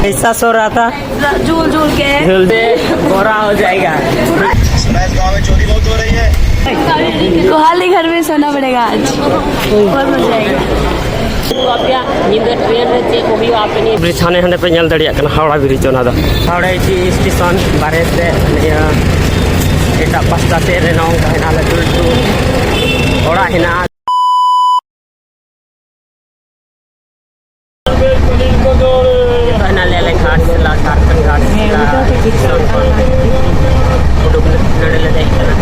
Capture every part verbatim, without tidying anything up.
ऐसा सो रहा था। झूल झूल के। झूल से गोरा हो जाएगा। कोहाली घर में सोना पड़ेगा आज। बहुत मजा आएगा। ᱧᱤᱫᱟᱹ ᱴᱨᱮᱱ ᱨᱮ ᱪᱮᱫ ᱠᱚ ᱦᱩᱭᱩᱜᱼᱟ ᱟᱯᱮ ᱱᱤᱭᱟᱹ ᱵᱨᱤᱡᱽ ᱦᱟᱱᱮ ᱦᱟᱸᱰᱮ ᱯᱮ ᱧᱮᱞ ᱫᱟᱲᱮᱭᱟᱜ ᱠᱟᱱᱟ, ᱦᱟᱣᱲᱟ ᱵᱨᱤᱡᱽ, ᱚᱱᱟ ᱫᱚ ᱦᱟᱣᱲᱟ ᱮᱥᱴᱮᱥᱚᱱ ᱵᱟᱨᱦᱮ ᱥᱮᱫ ᱱᱤᱭᱟᱹ ᱮᱴᱟᱜ ᱯᱟᱥᱴᱟ ᱥᱮᱫ ᱨᱮ ᱱᱚᱝᱠᱟ ᱦᱮᱱᱟᱜᱼᱟ, ᱞᱟᱹᱴᱩ ᱞᱟᱹᱴᱩ ᱚᱲᱟᱜ ᱦᱮᱱᱟᱜᱼᱟ᱾ ᱱᱤᱛᱚᱜ ᱦᱮᱱᱟᱜ ᱞᱮᱭᱟ ᱟᱞᱮ ᱜᱷᱟᱴᱥᱤᱞᱟ, ᱡᱷᱟᱲᱠᱷᱚᱸᱰ ᱜᱷᱟᱴᱥᱤᱞᱟ ᱥᱴᱮᱥᱚᱱ ᱠᱷᱚᱱ ᱩᱰᱩᱠ ᱱᱚᱰᱮ ᱞᱮ ᱫᱮᱡ ᱠᱟᱱᱟ᱾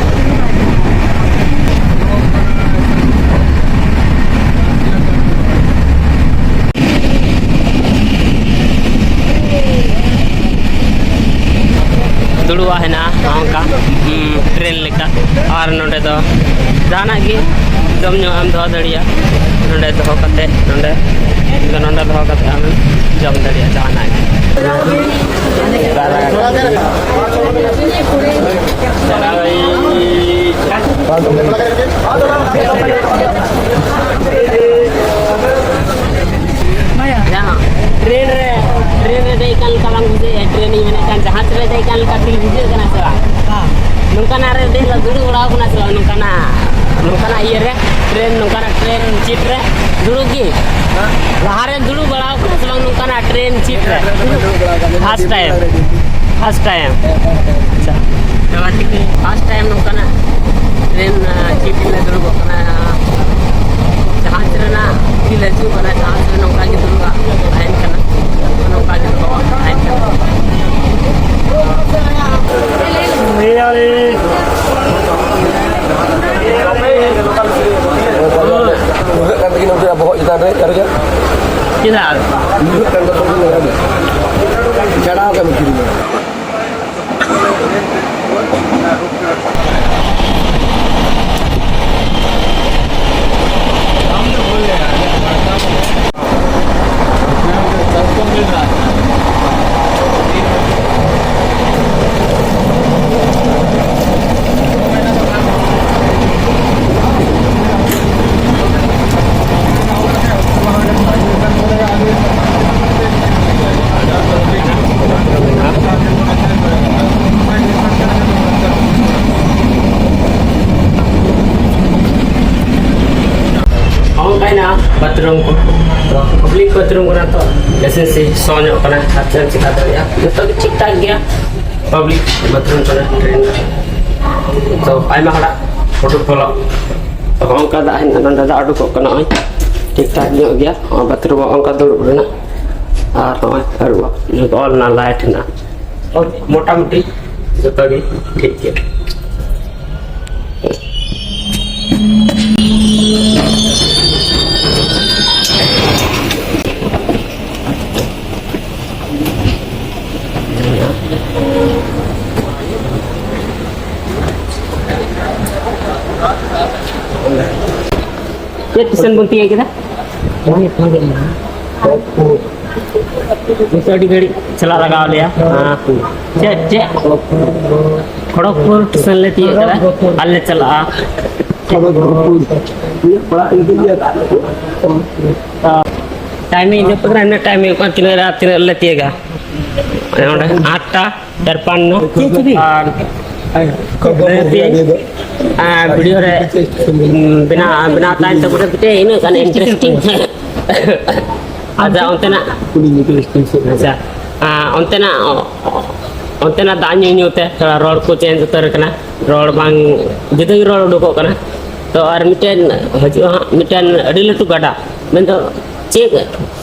ᱫᱩᱲᱩᱵᱟᱜ ᱦᱮᱱᱟᱜᱼᱟ ᱱᱚᱝᱠᱟ, ᱦᱩᱸ, ᱴᱨᱮᱱ ᱞᱮᱠᱟ᱾ ᱟᱨ ᱱᱚᱰᱮ ᱫᱚ ᱡᱟᱦᱟᱱᱟᱜ ᱜᱮ ᱡᱚᱢ ᱧᱩ ᱮᱢ ᱫᱚᱦᱚ ᱫᱟᱲᱮᱭᱟᱜᱼᱟ᱾ ᱱᱚᱰᱮ ᱫᱚᱦᱚ ᱠᱟᱛᱮ, ᱱᱚᱰᱮ, ᱱᱚᱰᱮ ᱫᱚᱦᱚ ᱠᱟᱛᱮ ᱟᱢᱮᱢ ᱡᱚᱢ ᱫᱟᱲᱮᱭᱟᱜᱼᱟ ᱡᱟᱦᱟᱱᱟᱜ ᱜᱮ᱾ ᱡᱟᱦᱟᱸ ᱴᱨᱮᱱ ᱨᱮ, ᱴᱨᱮᱱ ᱨᱮ ᱫᱮᱡ ᱠᱟᱱ ᱞᱮᱠᱟ ᱵᱟᱝ ᱵᱩᱡᱷᱟᱹᱜᱼᱟ? ᱴᱨᱮᱱ ᱤᱧ ᱢᱮᱱᱮᱫ ᱠᱟᱱ, ᱡᱟᱦᱟᱡᱽ ᱨᱮ ᱫᱮᱡ ᱠᱟᱱ ᱞᱮᱠᱟ feel ᱵᱩᱡᱷᱟᱹᱜ ᱠᱟᱱᱟ ᱥᱮ ᱵᱟᱝ? ᱦᱮᱸ᱾ ᱱᱚᱝᱠᱟᱱᱟᱜ ᱨᱮ ᱫᱮᱡ ᱫᱩᱲᱩᱵ ᱵᱟᱲᱟᱣ ᱠᱟᱱᱟ ᱥᱮ ᱵᱟᱝ? ᱱᱚᱝᱠᱟᱱᱟᱜ, ᱱᱚᱝᱠᱟᱱᱟᱜ ᱤᱭᱟᱹ ᱨᱮ, ᱴᱨᱮᱱ, ᱱᱚᱝᱠᱟᱱᱟᱜ ᱴᱨᱮᱱ ᱥᱤᱴ ᱨᱮ ᱫᱩᱲᱩᱵ ᱜᱮ? ᱦᱮᱸ᱾ ᱞᱟᱦᱟ ᱨᱮᱢ ᱫᱩᱲᱩᱵ ᱵᱟᱲᱟᱣ ᱠᱟᱱᱟ ᱥᱮ ᱵᱟᱝ ᱱᱚᱝᱠᱟᱱᱟᱜ ᱴᱨᱮᱱ ᱥᱤᱴ ᱨᱮ? ᱦᱮᱸ, ᱴᱨᱮᱱ ᱨᱮ ᱫᱩᱲᱩᱵ ᱵᱟᱲᱟ ᱟᱠᱟᱱ ᱜᱮᱭᱟ᱾ First time? ᱦᱮᱸ, first time᱾ First time᱾ ᱟᱪᱪᱷᱟ᱾ ᱡᱟᱦᱟᱸ ᱛᱤᱱᱟᱹᱜ first time ᱱᱚᱝᱠᱟᱱᱟᱜ ᱴᱨᱮᱱ, ᱟᱸ, ᱥᱤᱴ ᱨᱮ ᱫᱩᱲᱩᱵᱚᱜ ᱠᱟᱱᱟ, ᱡᱟᱦᱟᱡᱽ ᱨᱮᱱᱟᱜ ᱯᱷᱤᱞ ᱦᱤᱡᱩᱜ ᱠᱟᱱᱟ, ᱡᱟᱦᱟᱡᱽ ᱨᱮ ᱱᱚᱝᱠᱟ ᱜᱮ ᱫᱩᱲᱩᱵ ᱛᱟᱦᱮᱱ ᱠᱟᱱᱟ, ᱱᱚᱝᱠᱟ ᱜᱮ ᱫᱚᱦᱚ ᱛᱟᱦᱮᱱ ᱠᱟᱱᱟ᱾ ᱧᱩᱨᱦᱟᱹᱜ ᱠᱟᱱ ᱛᱟᱹᱠᱤᱱᱟ ᱩᱱᱠᱤᱱᱟᱜ ᱵᱚᱦᱚᱜ ᱪᱮᱛᱟᱱ ᱨᱮ, ᱪᱮᱫᱟᱜ? ᱧᱩᱨᱦᱟᱹᱜ ᱠᱟᱱ ᱛᱟᱹᱠᱤᱱᱟ᱾ ᱪᱟᱲᱟᱣ ᱠᱟᱱ ᱠᱤᱱ᱾ ᱛᱚ ᱯᱟᱵᱽᱞᱤᱠ ᱵᱟᱛᱷᱨᱩᱢ ᱠᱟᱱᱟ ᱛᱚ, ᱱᱟᱥᱮ ᱥᱚ ᱧᱚᱜ ᱠᱟᱱᱟ, ᱟᱨ ᱪᱮᱫ ᱮᱢ ᱪᱤᱠᱟ ᱫᱟᱲᱮᱭᱟᱜᱼᱟ, ᱡᱚᱛᱚ ᱜᱮ ᱴᱷᱤᱠ ᱴᱷᱟᱠ ᱜᱮᱭᱟ᱾ ᱯᱟᱵᱽᱞᱤᱠ ᱵᱟᱛᱷᱨᱩᱢ ᱠᱟᱱᱟ ᱴᱨᱮᱱ ᱨᱮ᱾ ᱛᱚ ᱟᱭᱢᱟ ᱦᱚᱲᱟᱜ ᱯᱷᱳᱴᱳ ᱯᱷᱚᱞᱚ᱾ ᱛᱚ ᱦᱚᱸᱜᱼᱚ ᱱᱚᱝᱠᱟ ᱫᱟᱜ ᱦᱮᱱᱟᱜᱼᱟ, ᱱᱚᱸᱰᱮ ᱫᱟᱜ ᱩᱰᱩᱠᱚᱜ ᱠᱟᱱᱟ, ᱱᱚᱜᱼᱚᱭ ᱴᱷᱤᱠ ᱴᱷᱟᱠ ᱧᱚᱜ ᱜᱮᱭᱟ᱾ ᱱᱚᱜᱼᱚᱭ ᱵᱟᱛᱷᱨᱩᱢ ᱦᱚᱸ ᱚᱱᱠᱟ ᱫᱩᱲᱩᱵ ᱨᱮᱱᱟᱜ, ᱟᱨ ᱱᱚᱜᱼᱚᱭ ᱟᱹᱨᱩᱵ ᱡᱚᱛᱚ ᱚᱞ ᱨᱮᱱᱟᱜ ᱞᱟᱭᱤᱴ ᱦᱮᱱᱟᱜᱼᱟ᱾ ᱢᱚᱴᱟᱢᱩᱴᱤ ᱡᱚᱛᱚ ᱜᱮ ᱴᱷᱤᱠ ᱜᱮᱭᱟ᱾ ᱪᱮᱫ ᱴᱮᱥᱚᱱ ᱵᱚᱱ ᱛᱤᱭᱳᱜ ᱠᱮᱫᱟ? ᱱᱤᱛᱚᱜ ᱟᱹᱰᱤ ᱜᱷᱟᱹᱲᱤᱡ ᱪᱟᱞᱟᱜ ᱞᱟᱜᱟᱣ ᱞᱮᱭᱟ᱾ ᱦᱮᱸ᱾ ᱪᱮᱫ, ᱪᱮᱫ? ᱠᱷᱚᱲᱚᱜᱽᱯᱩᱨ ᱴᱮᱥᱚᱱ ᱞᱮ ᱛᱤᱭᱳᱜ ᱠᱮᱫᱟ ᱟᱨ ᱞᱮ ᱪᱟᱞᱟᱜᱼᱟ᱾ ᱴᱟᱭᱤᱢ ᱤᱧ ᱞᱟᱹᱭ ᱟᱯᱮ ᱠᱟᱱᱟ, ᱤᱱᱟᱹ ᱴᱟᱭᱤᱢ ᱦᱩᱭᱩᱜ ᱠᱟᱱᱟ, ᱛᱤᱱᱟᱹᱜ ᱨᱮ, ᱛᱤᱱᱟᱹᱜ ᱨᱮᱞᱮ ᱛᱤᱭᱳᱜᱟ? ᱚᱸᱰᱮ ᱟᱴᱴᱟ ᱛᱮᱨᱯᱟᱱᱱᱚ᱾ ᱟᱨ ᱞᱟᱹᱭ ᱟᱯᱮᱭᱟᱹᱧ, ᱟᱨ ᱵᱷᱤᱰᱤᱭᱳ ᱨᱮ ᱵᱮᱱᱟᱣ, ᱵᱮᱱᱟᱣ ᱛᱟᱦᱮᱱ ᱛᱟᱵᱚᱱᱟ ᱢᱤᱫᱴᱮᱡ ᱤᱱᱟᱹᱜ ᱜᱟᱱ ᱤᱱᱴᱟᱨᱮᱥᱴᱤᱝ᱾ ᱟᱪᱪᱷᱟ, ᱚᱱᱛᱮᱱᱟᱜ, ᱟᱪᱪᱷᱟ, ᱟᱸ, ᱚᱱᱛᱮᱱᱟᱜ, ᱚᱱᱛᱮᱱᱟᱜ ᱫᱟᱜ ᱧᱩ ᱧᱩ ᱛᱮ ᱛᱷᱚᱲᱟ ᱨᱚᱲ ᱠᱚ ᱪᱮᱧᱡᱽ ᱩᱛᱟᱹᱨ ᱠᱟᱱᱟ, ᱨᱚᱲ ᱵᱟᱝ ᱡᱩᱫᱟᱹ ᱜᱮ ᱨᱚᱲ ᱩᱰᱩᱠᱚᱜ ᱠᱟᱱᱟ᱾ ᱛᱚ ᱟᱨ ᱢᱤᱫᱴᱮᱱ ᱦᱤᱡᱩᱜᱼᱟ ᱦᱟᱸᱜ, ᱢᱤᱫᱴᱮᱱ ᱟᱹᱰᱤ ᱞᱟᱹᱴᱩ ᱜᱟᱰᱟ, ᱢᱮᱱᱫᱚ ᱪᱮᱫ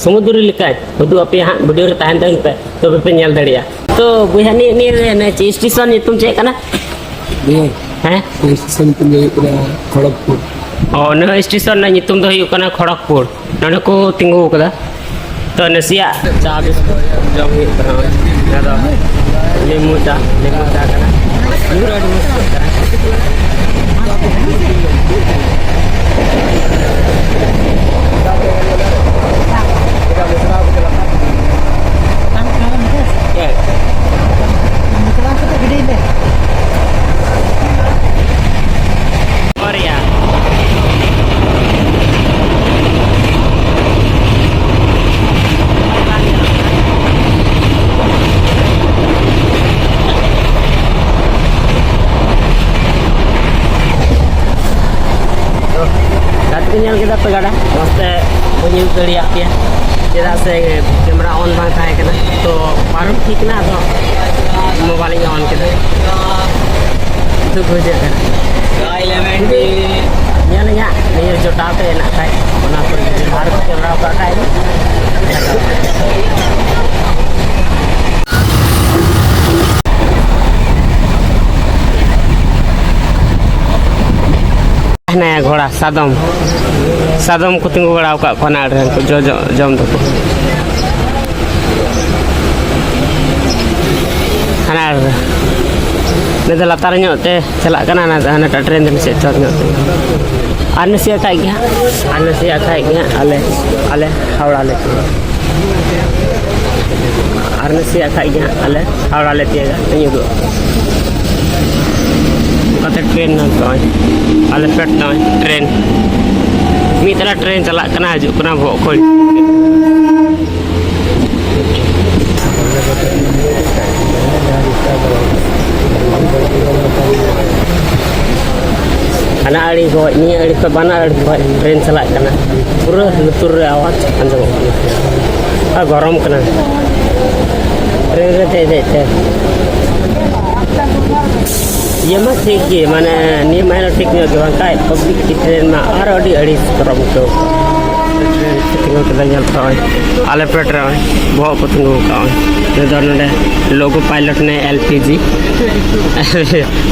ᱥᱚᱢᱩᱫᱨᱚ ᱞᱮᱠᱟ ᱩᱫᱩᱜ ᱟᱯᱮᱭᱟ ᱦᱟᱸᱜ, ᱵᱷᱤᱰᱤᱭᱳ ᱨᱮ ᱛᱟᱦᱮᱱ ᱛᱟᱵᱚᱱ ᱯᱮ, ᱛᱚᱵᱮ ᱯᱮ ᱧᱮᱞ ᱫᱟᱲᱮᱭᱟᱜᱼᱟ᱾ ᱛᱚ ᱵᱚᱭᱦᱟ, ᱱᱤᱭᱟᱹ, ᱱᱤᱭᱟᱹ, ᱱᱤᱭᱟᱹ ᱥᱴᱮᱥᱚᱱ ᱧᱩᱛᱩᱢ ᱪᱮᱫ ᱠᱟᱱᱟ? ᱱᱤᱭᱟᱹ ᱦᱮᱸ? ᱥᱴᱮᱥᱚᱱ ᱧᱩᱛᱩᱢ ᱫᱚ ᱦᱩᱭᱩᱜ ᱠᱟᱱᱟ ᱠᱷᱚᱲᱚᱜᱽᱯᱩᱨ᱾ ᱚ, ᱱᱤᱭᱟᱹ ᱥᱴᱮᱥᱚᱱ ᱨᱮᱱᱟᱜ ᱧᱩᱛᱩᱢ ᱫᱚ ᱦᱩᱭᱩᱜ ᱠᱟᱱᱟ ᱠᱷᱚᱲᱚᱜᱽᱯᱩᱨ᱾ ᱱᱚᱰᱮ ᱠᱚ ᱛᱤᱸᱜᱩ ᱟᱠᱟᱫᱟ᱾ ᱛᱚ ᱱᱟᱥᱮᱭᱟᱜ ᱪᱟ ᱵᱤᱥᱠᱩᱴ ᱡᱚᱢ ᱦᱩᱭᱩᱜ ᱠᱟᱱᱟ᱾ ᱚᱱᱟ ᱫᱚ ᱞᱮᱵᱩ ᱪᱟ, ᱞᱮᱵᱩ ᱪᱟ ᱠᱟᱱᱟ᱾ ᱧᱩ ᱨᱮ ᱟᱹᱰᱤ ᱢᱚᱡᱽ ᱟᱹᱭᱠᱟᱹᱜ ᱠᱟᱱᱟ᱾ ᱵᱟᱨᱭᱟ᱾ ᱜᱟᱛᱮ ᱠᱚ ᱧᱮᱞ ᱠᱮᱫᱟ ᱯᱮ ᱜᱟᱰᱟ? ᱢᱚᱡᱽ ᱛᱮ ᱵᱟᱹᱧ ᱩᱫᱩᱜ ᱫᱟᱲᱮᱭᱟᱜ ᱯᱮᱭᱟ, ᱪᱮᱫᱟᱜ ᱥᱮ ᱠᱮᱢᱮᱨᱟ ᱚᱱ ᱵᱟᱝ ᱛᱟᱦᱮᱸ ᱠᱟᱱᱟ᱾ ᱛᱚ ᱯᱟᱨᱚᱢ ᱴᱷᱤᱠ ᱮᱱᱟ, ᱟᱫᱚ ᱢᱳᱵᱟᱭᱤᱞ ᱤᱧ ᱚᱱ ᱠᱮᱫᱟ᱾ ᱫᱩᱠ ᱵᱩᱡᱷᱟᱹᱜ ᱠᱟᱱᱟ᱾ ᱡᱩᱫᱤ ᱧᱮᱞ ᱤᱧ ᱦᱟᱸᱜ ᱱᱤᱭᱟᱹ ᱡᱚᱴᱟᱣ ᱛᱮ ᱦᱮᱱᱟᱜ ᱠᱷᱟᱡ, ᱚᱱᱟ ᱠᱚ ᱡᱩᱫᱤ ᱟᱨ ᱠᱚ ᱠᱮᱢᱮᱨᱟ ᱠᱟᱜ ᱠᱷᱟᱡ᱾ ᱦᱮᱱᱟᱭᱟ ᱜᱷᱚᱲᱟ, ᱥᱟᱫᱚᱢ᱾ ᱥᱟᱫᱚᱢ ᱠᱚ ᱛᱤᱸᱜᱩ ᱵᱟᱲᱟ ᱟᱠᱟᱫ ᱠᱚᱣᱟ ᱦᱟᱱᱟ ᱟᱲᱮ ᱨᱮ, ᱩᱱᱠᱩ ᱡᱚ-, ᱡᱚ-, ᱡᱚᱢ ᱫᱟᱠᱚ᱾ ᱦᱟᱱᱟ ᱟᱲᱮ ᱨᱮ᱾ ᱩᱱᱤ ᱫᱚ ᱞᱟᱛᱟᱨ ᱧᱚᱜ ᱛᱮ ᱪᱟᱞᱟᱜ ᱠᱟᱱᱟ, ᱦᱟᱱᱟ, ᱦᱟᱱᱟᱴᱟᱜ ᱴᱨᱮᱱ ᱫᱚ ᱱᱟᱥᱮᱭᱟᱜ ᱪᱚᱴ ᱧᱚᱜ ᱛᱮ᱾ ᱟᱨ ᱱᱟᱥᱮᱭᱟᱜ ᱠᱷᱟᱡ ᱜᱮ ᱦᱟᱸᱜ, ᱟᱨ ᱱᱟᱥᱮᱭᱟᱜ ᱠᱷᱟᱡ ᱜᱮ ᱦᱟᱸᱜ ᱟᱞᱮ, ᱟᱞᱮ ᱦᱟᱣᱲᱟ ᱞᱮ ᱛᱤᱸᱜᱩᱱᱟ᱾ ᱟᱨ ᱱᱟᱥᱮᱭᱟᱜ ᱠᱷᱟᱡ ᱜᱮ ᱦᱟᱸᱜ ᱟᱞᱮ ᱦᱟᱣᱲᱟ ᱞᱮ ᱛᱤᱭᱟᱹᱜᱟ, ᱤᱧ ᱩᱫᱩᱜ᱾ ᱚᱱᱠᱟᱛᱮ ᱴᱨᱮᱱ ᱱᱚᱜᱼᱚᱭ, ᱟᱞᱮ ᱯᱷᱮᱰ ᱱᱚᱜᱼᱚᱭ ᱴᱨᱮᱱ᱾ ᱢᱤᱫ ᱛᱟᱞᱟ ᱴᱨᱮᱱ ᱪᱟᱞᱟᱜ ᱠᱟᱱᱟ, ᱦᱤᱡᱩᱜ ᱠᱟᱱᱟ ᱵᱚᱦᱚᱜ ᱠᱷᱚᱡ᱾ ᱦᱟᱱᱟ ᱟᱲᱮ ᱠᱷᱚᱡ, ᱱᱤᱭᱟᱹ ᱟᱲᱮ ᱠᱷᱚᱡ, ᱵᱟᱱᱟᱨ ᱟᱲᱮ ᱠᱷᱚᱡ ᱴᱨᱮᱱ ᱪᱟᱞᱟᱜ ᱠᱟᱱᱟ᱾ ᱯᱩᱨᱟᱹ ᱞᱩᱛᱩᱨ ᱨᱮ ᱟᱣᱟᱡᱽ ᱟᱸᱡᱚᱢᱚᱜ ᱠᱟᱱᱟ᱾ ᱟᱨ ᱜᱚᱨᱚᱢ ᱠᱟᱱᱟ᱾ ᱴᱨᱮᱱ ᱨᱮ ᱫᱮᱡ ᱫᱮᱡ ᱛᱮ᱾ ᱤᱭᱟᱹ ᱢᱟ ᱴᱷᱤᱠ ᱜᱮ, ᱢᱟᱱᱮ ᱱᱤᱭᱟᱹ ᱢᱟ ᱴᱷᱤᱠ ᱧᱚᱜ ᱜᱮ, ᱵᱟᱝᱠᱷᱟᱡ ᱯᱟᱵᱽᱞᱤᱠ ᱠᱤ ᱴᱨᱮᱱ ᱢᱟ ᱟᱨ ᱟᱹᱰᱤ ᱟᱹᱲᱤᱥ ᱜᱚᱨᱚᱢ ᱟᱹᱭᱠᱟᱹᱣ᱾ ᱴᱨᱮᱱ ᱠᱚ ᱛᱤᱸᱜᱩ ᱠᱮᱫᱟ, ᱧᱮᱞ ᱯᱮ ᱱᱚᱜᱼᱚᱭ᱾ ᱟᱞᱮ ᱯᱮᱴ ᱨᱮ ᱱᱚᱜᱼᱚᱭ ᱵᱚᱦᱚᱜ ᱠᱚ ᱛᱤᱸᱜᱩ ᱟᱠᱟᱫ ᱱᱚᱜᱼᱚᱭ᱾ ᱱᱤᱭᱟᱹ ᱫᱚ ᱱᱚᱰᱮ ᱞᱳᱜᱳ ᱯᱟᱭᱞᱚᱴ ᱱᱮ ᱮᱞ ᱯᱤ ᱡᱤ᱾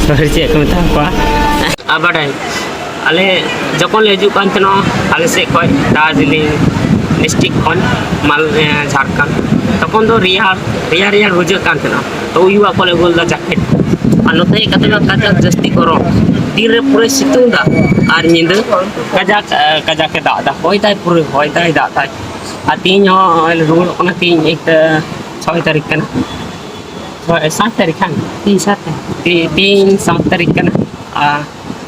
ᱥᱚᱨᱤ, ᱪᱮᱫ ᱠᱚ ᱢᱮᱛᱟ ᱠᱚᱣᱟ? ᱟᱨ ᱵᱟᱰᱟᱭ, ᱟᱞᱮ ᱡᱚᱠᱷᱚᱱ ᱞᱮ ᱦᱤᱡᱩᱜ ᱠᱟᱱ ᱛᱟᱦᱮᱱᱟ ᱟᱞᱮ ᱥᱮᱫ ᱠᱷᱚᱱ, ᱫᱟᱨᱡᱤᱞᱤᱝ ᱰᱤᱥᱴᱨᱤᱠᱴ ᱠᱷᱚᱱ, ᱢᱟᱞ-, ᱮ, ᱡᱷᱟᱲᱠᱷᱚᱸᱰ, ᱛᱚᱠᱷᱚᱱ ᱫᱚ ᱨᱮᱭᱟᱲ, ᱨᱮᱭᱟᱲ, ᱨᱮᱭᱟᱲ ᱵᱩᱡᱷᱟᱹᱜ ᱠᱟᱱ ᱛᱟᱦᱮᱱᱟ᱾ ᱛᱚ ᱩᱭᱩᱣᱟᱜ ᱠᱚᱞᱮ ᱟᱹᱜᱩ ᱞᱮᱫᱟ ᱡᱟᱠᱮᱴ᱾ ᱟᱨ ᱱᱚᱛᱮ ᱦᱮᱡ ᱠᱟᱛᱮ ᱢᱟ ᱠᱟᱡᱟᱠ ᱡᱟᱹᱥᱛᱤ ᱜᱚᱨᱚᱢ, ᱫᱤᱱ ᱨᱮ ᱯᱩᱨᱟᱹᱭ ᱥᱤᱛᱩᱝ ᱮᱫᱟ ᱟᱨ ᱧᱤᱫᱟᱹ ᱠᱟᱡᱟᱠ, ᱮ, ᱠᱟᱡᱟᱠ ᱮ ᱫᱟᱜ ᱮᱫᱟ, ᱦᱚᱭ ᱫᱟᱭ, ᱯᱩᱨᱟᱹ ᱦᱚᱭ ᱫᱟᱭ, ᱫᱟᱜ ᱫᱟᱭ᱾ ᱟᱨ ᱛᱮᱦᱤᱧ ᱦᱚᱸ ᱱᱚᱜᱼᱚᱭ ᱞᱮ ᱨᱩᱣᱟᱹᱲᱚᱜ ᱠᱟᱱᱟ, ᱛᱮᱦᱤᱧ ᱮᱠ, ᱮ, ᱪᱷᱚᱭ ᱛᱟᱹᱨᱤᱠᱷ ᱠᱟᱱᱟ᱾ ᱦᱳᱭ, ᱥᱟᱛ ᱛᱟᱹᱨᱤᱠᱷ ᱠᱷᱟᱱ? ᱛᱤᱦᱤᱧ ᱥᱟᱛ ᱛᱟᱹᱨᱤᱠᱷ᱾ ᱛᱤ-, ᱛᱤᱦᱤᱧ ᱥᱟᱛ ᱛᱟᱹᱨᱤᱠᱷ ᱠᱟᱱᱟ᱾ ᱟᱨ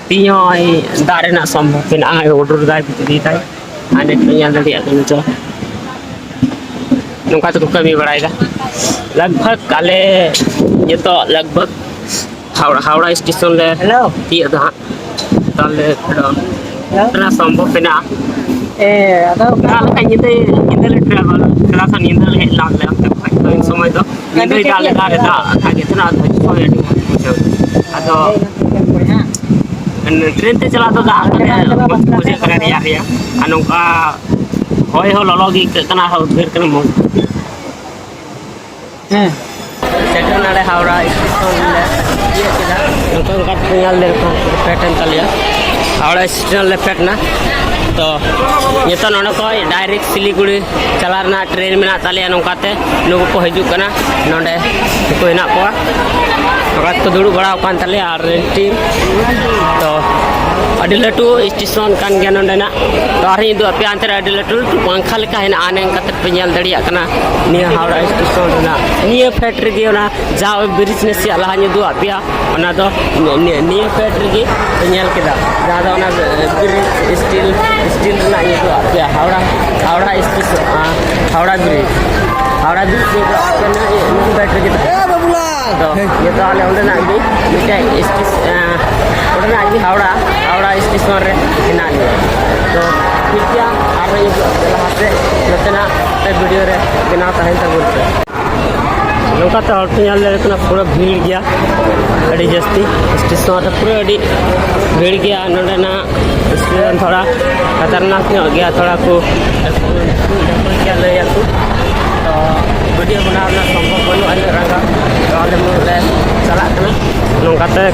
ᱛᱤᱦᱤᱧ ᱦᱚᱸ ᱫᱟᱜ ᱨᱮᱱᱟᱜ ᱥᱚᱢᱵᱷᱚᱵ ᱢᱮᱱᱟᱜᱼᱟ, ᱦᱩᱰᱩᱨ ᱫᱟᱭ, ᱵᱤᱡᱽᱞᱤ ᱫᱟᱭ᱾ ᱟᱨ ᱱᱤᱛ ᱯᱮ ᱧᱮᱞ ᱫᱟᱲᱮᱭᱟᱜ ᱠᱟᱱᱟ ᱪᱚ, ᱱᱚᱝᱠᱟ ᱛᱮᱠᱚ ᱠᱟᱹᱢᱤ ᱵᱟᱲᱟᱭᱮᱫᱟ᱾ ᱞᱟᱜᱽ ᱵᱷᱟᱜᱽ ᱟᱞᱮ ᱱᱤᱛᱚᱜ ᱞᱟᱜᱽ ᱵᱷᱟᱜᱽ ᱦᱟᱣᱲᱟ, ᱦᱟᱣᱲᱟ ᱥᱴᱮᱥᱚᱱ ᱞᱮ ᱦᱮᱞᱳ᱾ ᱛᱤᱭᱳᱜ ᱫᱟ ᱦᱟᱸᱜ᱾ ᱛᱟᱦᱞᱮ ᱯᱷᱮᱰᱚᱜ ᱦᱮᱞᱳ᱾ ᱨᱮᱱᱟᱜ ᱥᱚᱢᱵᱷᱚᱵ ᱢᱮᱱᱟᱜᱼᱟ᱾ ᱮ, ᱟᱫᱚ ᱚᱠᱟ ᱫᱟᱜ ᱞᱮᱠᱷᱟᱡ ᱧᱤᱫᱟᱹ, ᱧᱤᱫᱟᱹ ᱞᱮ travel, ᱪᱮᱫᱟᱜ ᱥᱮ ᱧᱤᱫᱟᱹ ᱞᱮ ᱦᱮᱡ ᱞᱮᱱᱟ ᱟᱞᱮ ᱚᱱᱛᱮ ᱠᱷᱚᱡ᱾ ᱛᱚ ᱤᱱ ᱥᱚᱢᱚᱭ ᱫᱚ ᱧᱤᱫᱟᱹᱭ ᱫᱟᱜ ᱞᱮᱫᱟ, ᱟᱨ ᱫᱟᱜ ᱜᱮ ᱛᱟᱦᱮᱱᱟ, ᱟᱫᱚ ᱦᱤᱡᱩᱜ ᱥᱚᱢᱚᱭ ᱟᱹᱰᱤ ᱢᱚᱡᱽ ᱵᱩᱡᱷᱟᱹᱣ᱾ ᱟᱫᱚ ᱦᱮᱸ, ᱤᱱᱟᱹ ᱛᱮᱜᱮ ᱵᱚᱭᱦᱟ᱾ ᱴᱨᱮᱱ ᱛᱮ ᱪᱟᱞᱟᱜ ᱫᱚ ᱫᱟᱜ ᱠᱟᱛᱮ ᱢᱚᱡᱽ ᱵᱩᱡᱷᱟᱹᱜ ᱠᱟᱱᱟ, ᱨᱮᱭᱟᱲ ᱨᱮᱭᱟᱲ᱾ ᱟᱨ ᱱᱚᱝᱠᱟ ᱦᱚᱭ ᱦᱚᱸ ᱞᱚᱞᱚ ᱜᱮ ᱟᱹᱭᱠᱟᱹᱜ ᱠᱟᱱᱟ, ᱟᱨᱦᱚᱸ ᱩᱫᱽᱜᱟᱹᱨ ᱠᱟᱱᱟ ᱢᱚᱡᱽ᱾ ᱦᱮᱸ᱾ ᱥᱮᱴᱮᱨ ᱱᱟᱞᱮ ᱦᱟᱣᱲᱟ ᱥᱴᱮᱥᱚᱱ ᱞᱮ ᱛᱤᱭᱟᱹᱜ ᱠᱮᱫᱟ᱾ ᱱᱚᱝᱠᱟ ᱱᱚᱝᱠᱟ ᱛᱮ ᱧᱮᱞ ᱞᱮ ᱯᱷᱮᱰ ᱮᱱ ᱛᱟᱞᱮᱭᱟ᱾ ᱦᱟᱣᱲᱟ ᱥᱴᱮᱥᱚᱱ ᱞᱮ ᱯᱷᱮᱰ ᱮᱱᱟ᱾ ᱛᱚ ᱱᱤᱛᱚᱜ ᱱᱚᱰᱮ ᱠᱷᱚᱡ direct ᱥᱤᱞᱤᱜᱩᱲᱤ ᱪᱟᱞᱟᱜ ᱨᱮᱱᱟᱜ ᱴᱨᱮᱱ ᱢᱮᱱᱟᱜ ᱛᱟᱞᱮᱭᱟ᱾ ᱱᱚᱝᱠᱟ ᱛᱮ ᱱᱩᱠᱩ ᱠᱚ ᱦᱤᱡᱩᱜ ᱠᱟᱱᱟ, ᱱᱚᱰᱮ ᱠᱚ ᱦᱮᱱᱟᱜ ᱠᱚᱣᱟ᱾ ᱱᱚᱝᱠᱟ ᱛᱮᱠᱚ ᱫᱩᱲᱩᱵ ᱵᱟᱲᱟ ᱟᱠᱟᱱ ᱛᱟᱞᱮᱭᱟ᱾ ᱟᱨ ᱨᱮᱞ ᱴᱤᱢ ᱛᱚ ᱟᱹᱰᱤ ᱞᱟᱹᱴᱩ ᱥᱴᱮᱥᱚᱱ ᱠᱟᱱ ᱜᱮᱭᱟ ᱱᱚᱰᱮᱱᱟᱜ᱾ ᱛᱚ ᱟᱨᱦᱚᱸ ᱤᱧ ᱩᱫᱩᱜ ᱟᱯᱮᱭᱟ, ᱚᱱᱛᱮ ᱨᱮ ᱟᱹᱰᱤ ᱞᱟᱹᱴᱩ ᱞᱟᱹᱴᱩ ᱯᱟᱝᱠᱷᱟ ᱞᱮᱠᱟ ᱦᱮᱱᱟᱜᱼᱟ᱾ ᱱᱮᱝᱠᱟ ᱛᱮ ᱯᱮ ᱧᱮᱞ ᱫᱟᱲᱮᱭᱟᱜ ᱠᱟᱱᱟ ᱱᱤᱭᱟᱹ ᱦᱟᱣᱲᱟ ᱥᱴᱮᱥᱚᱱ ᱨᱮᱱᱟᱜ ᱱᱤᱭᱟᱹ ᱯᱷᱮᱰ ᱨᱮᱜᱮ ᱚᱱᱟ ᱡᱟᱦᱟᱸ ᱵᱨᱤᱡᱽ ᱱᱟᱥᱮᱭᱟᱜ ᱞᱟᱦᱟᱧ ᱩᱫᱩᱜ ᱟᱫ ᱯᱮᱭᱟ, ᱚᱱᱟ ᱫᱚ ᱱᱤᱭᱟᱹ, ᱱᱤᱭᱟᱹ, ᱱᱤᱭᱟᱹ ᱯᱷᱮᱰ ᱨᱮᱜᱮ ᱯᱮ ᱧᱮᱞ ᱠᱮᱫᱟ, ᱡᱟᱦᱟᱸ ᱫᱚ ᱚᱱᱟ ᱵᱨᱤᱡᱽ ᱥᱴᱤᱞ, ᱥᱴᱤᱞ ᱨᱮᱱᱟᱜ ᱤᱧ ᱩᱫᱩᱜ ᱟᱫ ᱯᱮᱭᱟ, ᱦᱟᱣᱲᱟ, ᱦᱟᱣᱲᱟ ᱥᱴᱮᱥᱚᱱ, ᱟᱸ, ᱦᱟᱣᱲᱟ ᱵᱨᱤᱡᱽ, ᱦᱟᱣᱲᱟ ᱵᱨᱤᱡᱽ ᱱᱤᱭᱟᱹ ᱫᱚ ᱟᱯᱮ ᱱᱤᱭᱟᱹ, ᱱᱤᱭᱟᱹ ᱯᱷᱮᱰ ᱨᱮᱜᱮ ᱛᱟᱦᱮᱸ ᱠᱟᱱᱟ᱾ ᱛᱚ ᱱᱤᱭᱟᱹ ᱫᱚ ᱟᱞᱮ ᱚᱸᱰᱮᱱᱟᱜ ᱜᱮ ᱢᱤᱫᱴᱮᱡ ᱥᱴᱮᱥ-, ᱟᱸ, ᱚᱸᱰᱮᱱᱟᱜ ᱜᱮ ᱦᱟᱣᱲᱟ, ᱦᱟᱣᱲᱟ ᱥᱴᱮᱥᱚᱱ ᱨᱮ ᱦᱮᱱᱟᱜ ᱞᱮᱭᱟ᱾ ᱛᱚ ᱴᱷᱤᱠ ᱜᱮᱭᱟ, ᱟᱨᱦᱚᱸ ᱤᱧ ᱞᱟᱦᱟ ᱥᱮᱫ ᱱᱚᱛᱮᱱᱟᱜ ᱵᱷᱤᱰᱤᱭᱳ ᱨᱮ ᱵᱮᱱᱟᱣ ᱛᱟᱦᱮᱱ ᱛᱟᱵᱚᱱ ᱯᱮ᱾ ᱱᱚᱝᱠᱟᱛᱮ ᱦᱚᱲ ᱠᱚ ᱧᱮᱞ ᱫᱟᱲᱮᱭᱟᱜ ᱠᱟᱱᱟ, ᱯᱩᱨᱟᱹ ᱵᱷᱤᱲ ᱜᱮᱭᱟ ᱟᱹᱰᱤ ᱡᱟᱹᱥᱛᱤ᱾ ᱥᱴᱮᱥᱚᱱ ᱨᱮ ᱯᱩᱨᱟᱹ ᱟᱹᱰᱤ ᱵᱷᱤᱲ ᱜᱮᱭᱟ᱾ ᱱᱚᱸᱰᱮᱱᱟᱜ ᱥᱴᱮᱥᱚᱱ ᱛᱷᱚᱲᱟ ᱠᱷᱟᱛᱟᱨᱱᱟᱠ ᱧᱚᱜ ᱜᱮᱭᱟ, ᱛᱷᱚᱲᱟ ᱠᱚ ᱞᱟᱹᱭ ᱟᱠᱚ᱾ ᱛᱚ ᱵᱷᱤᱰᱤᱭᱳ ᱵᱮᱱᱟᱣ ᱨᱮᱱᱟᱜ ᱥᱚᱢᱵᱷᱚᱵ ᱵᱟᱹᱱᱩᱜᱼᱟ, ᱤᱱᱟᱹᱜ ᱨᱟᱸᱜᱟᱣ᱾ ᱛᱚ ᱟᱞᱮ ᱢᱩᱞᱩᱜ ᱞᱮ ᱪᱟᱞᱟᱜ ᱠᱟᱱᱟ᱾ ᱱᱚᱝᱠᱟᱛᱮ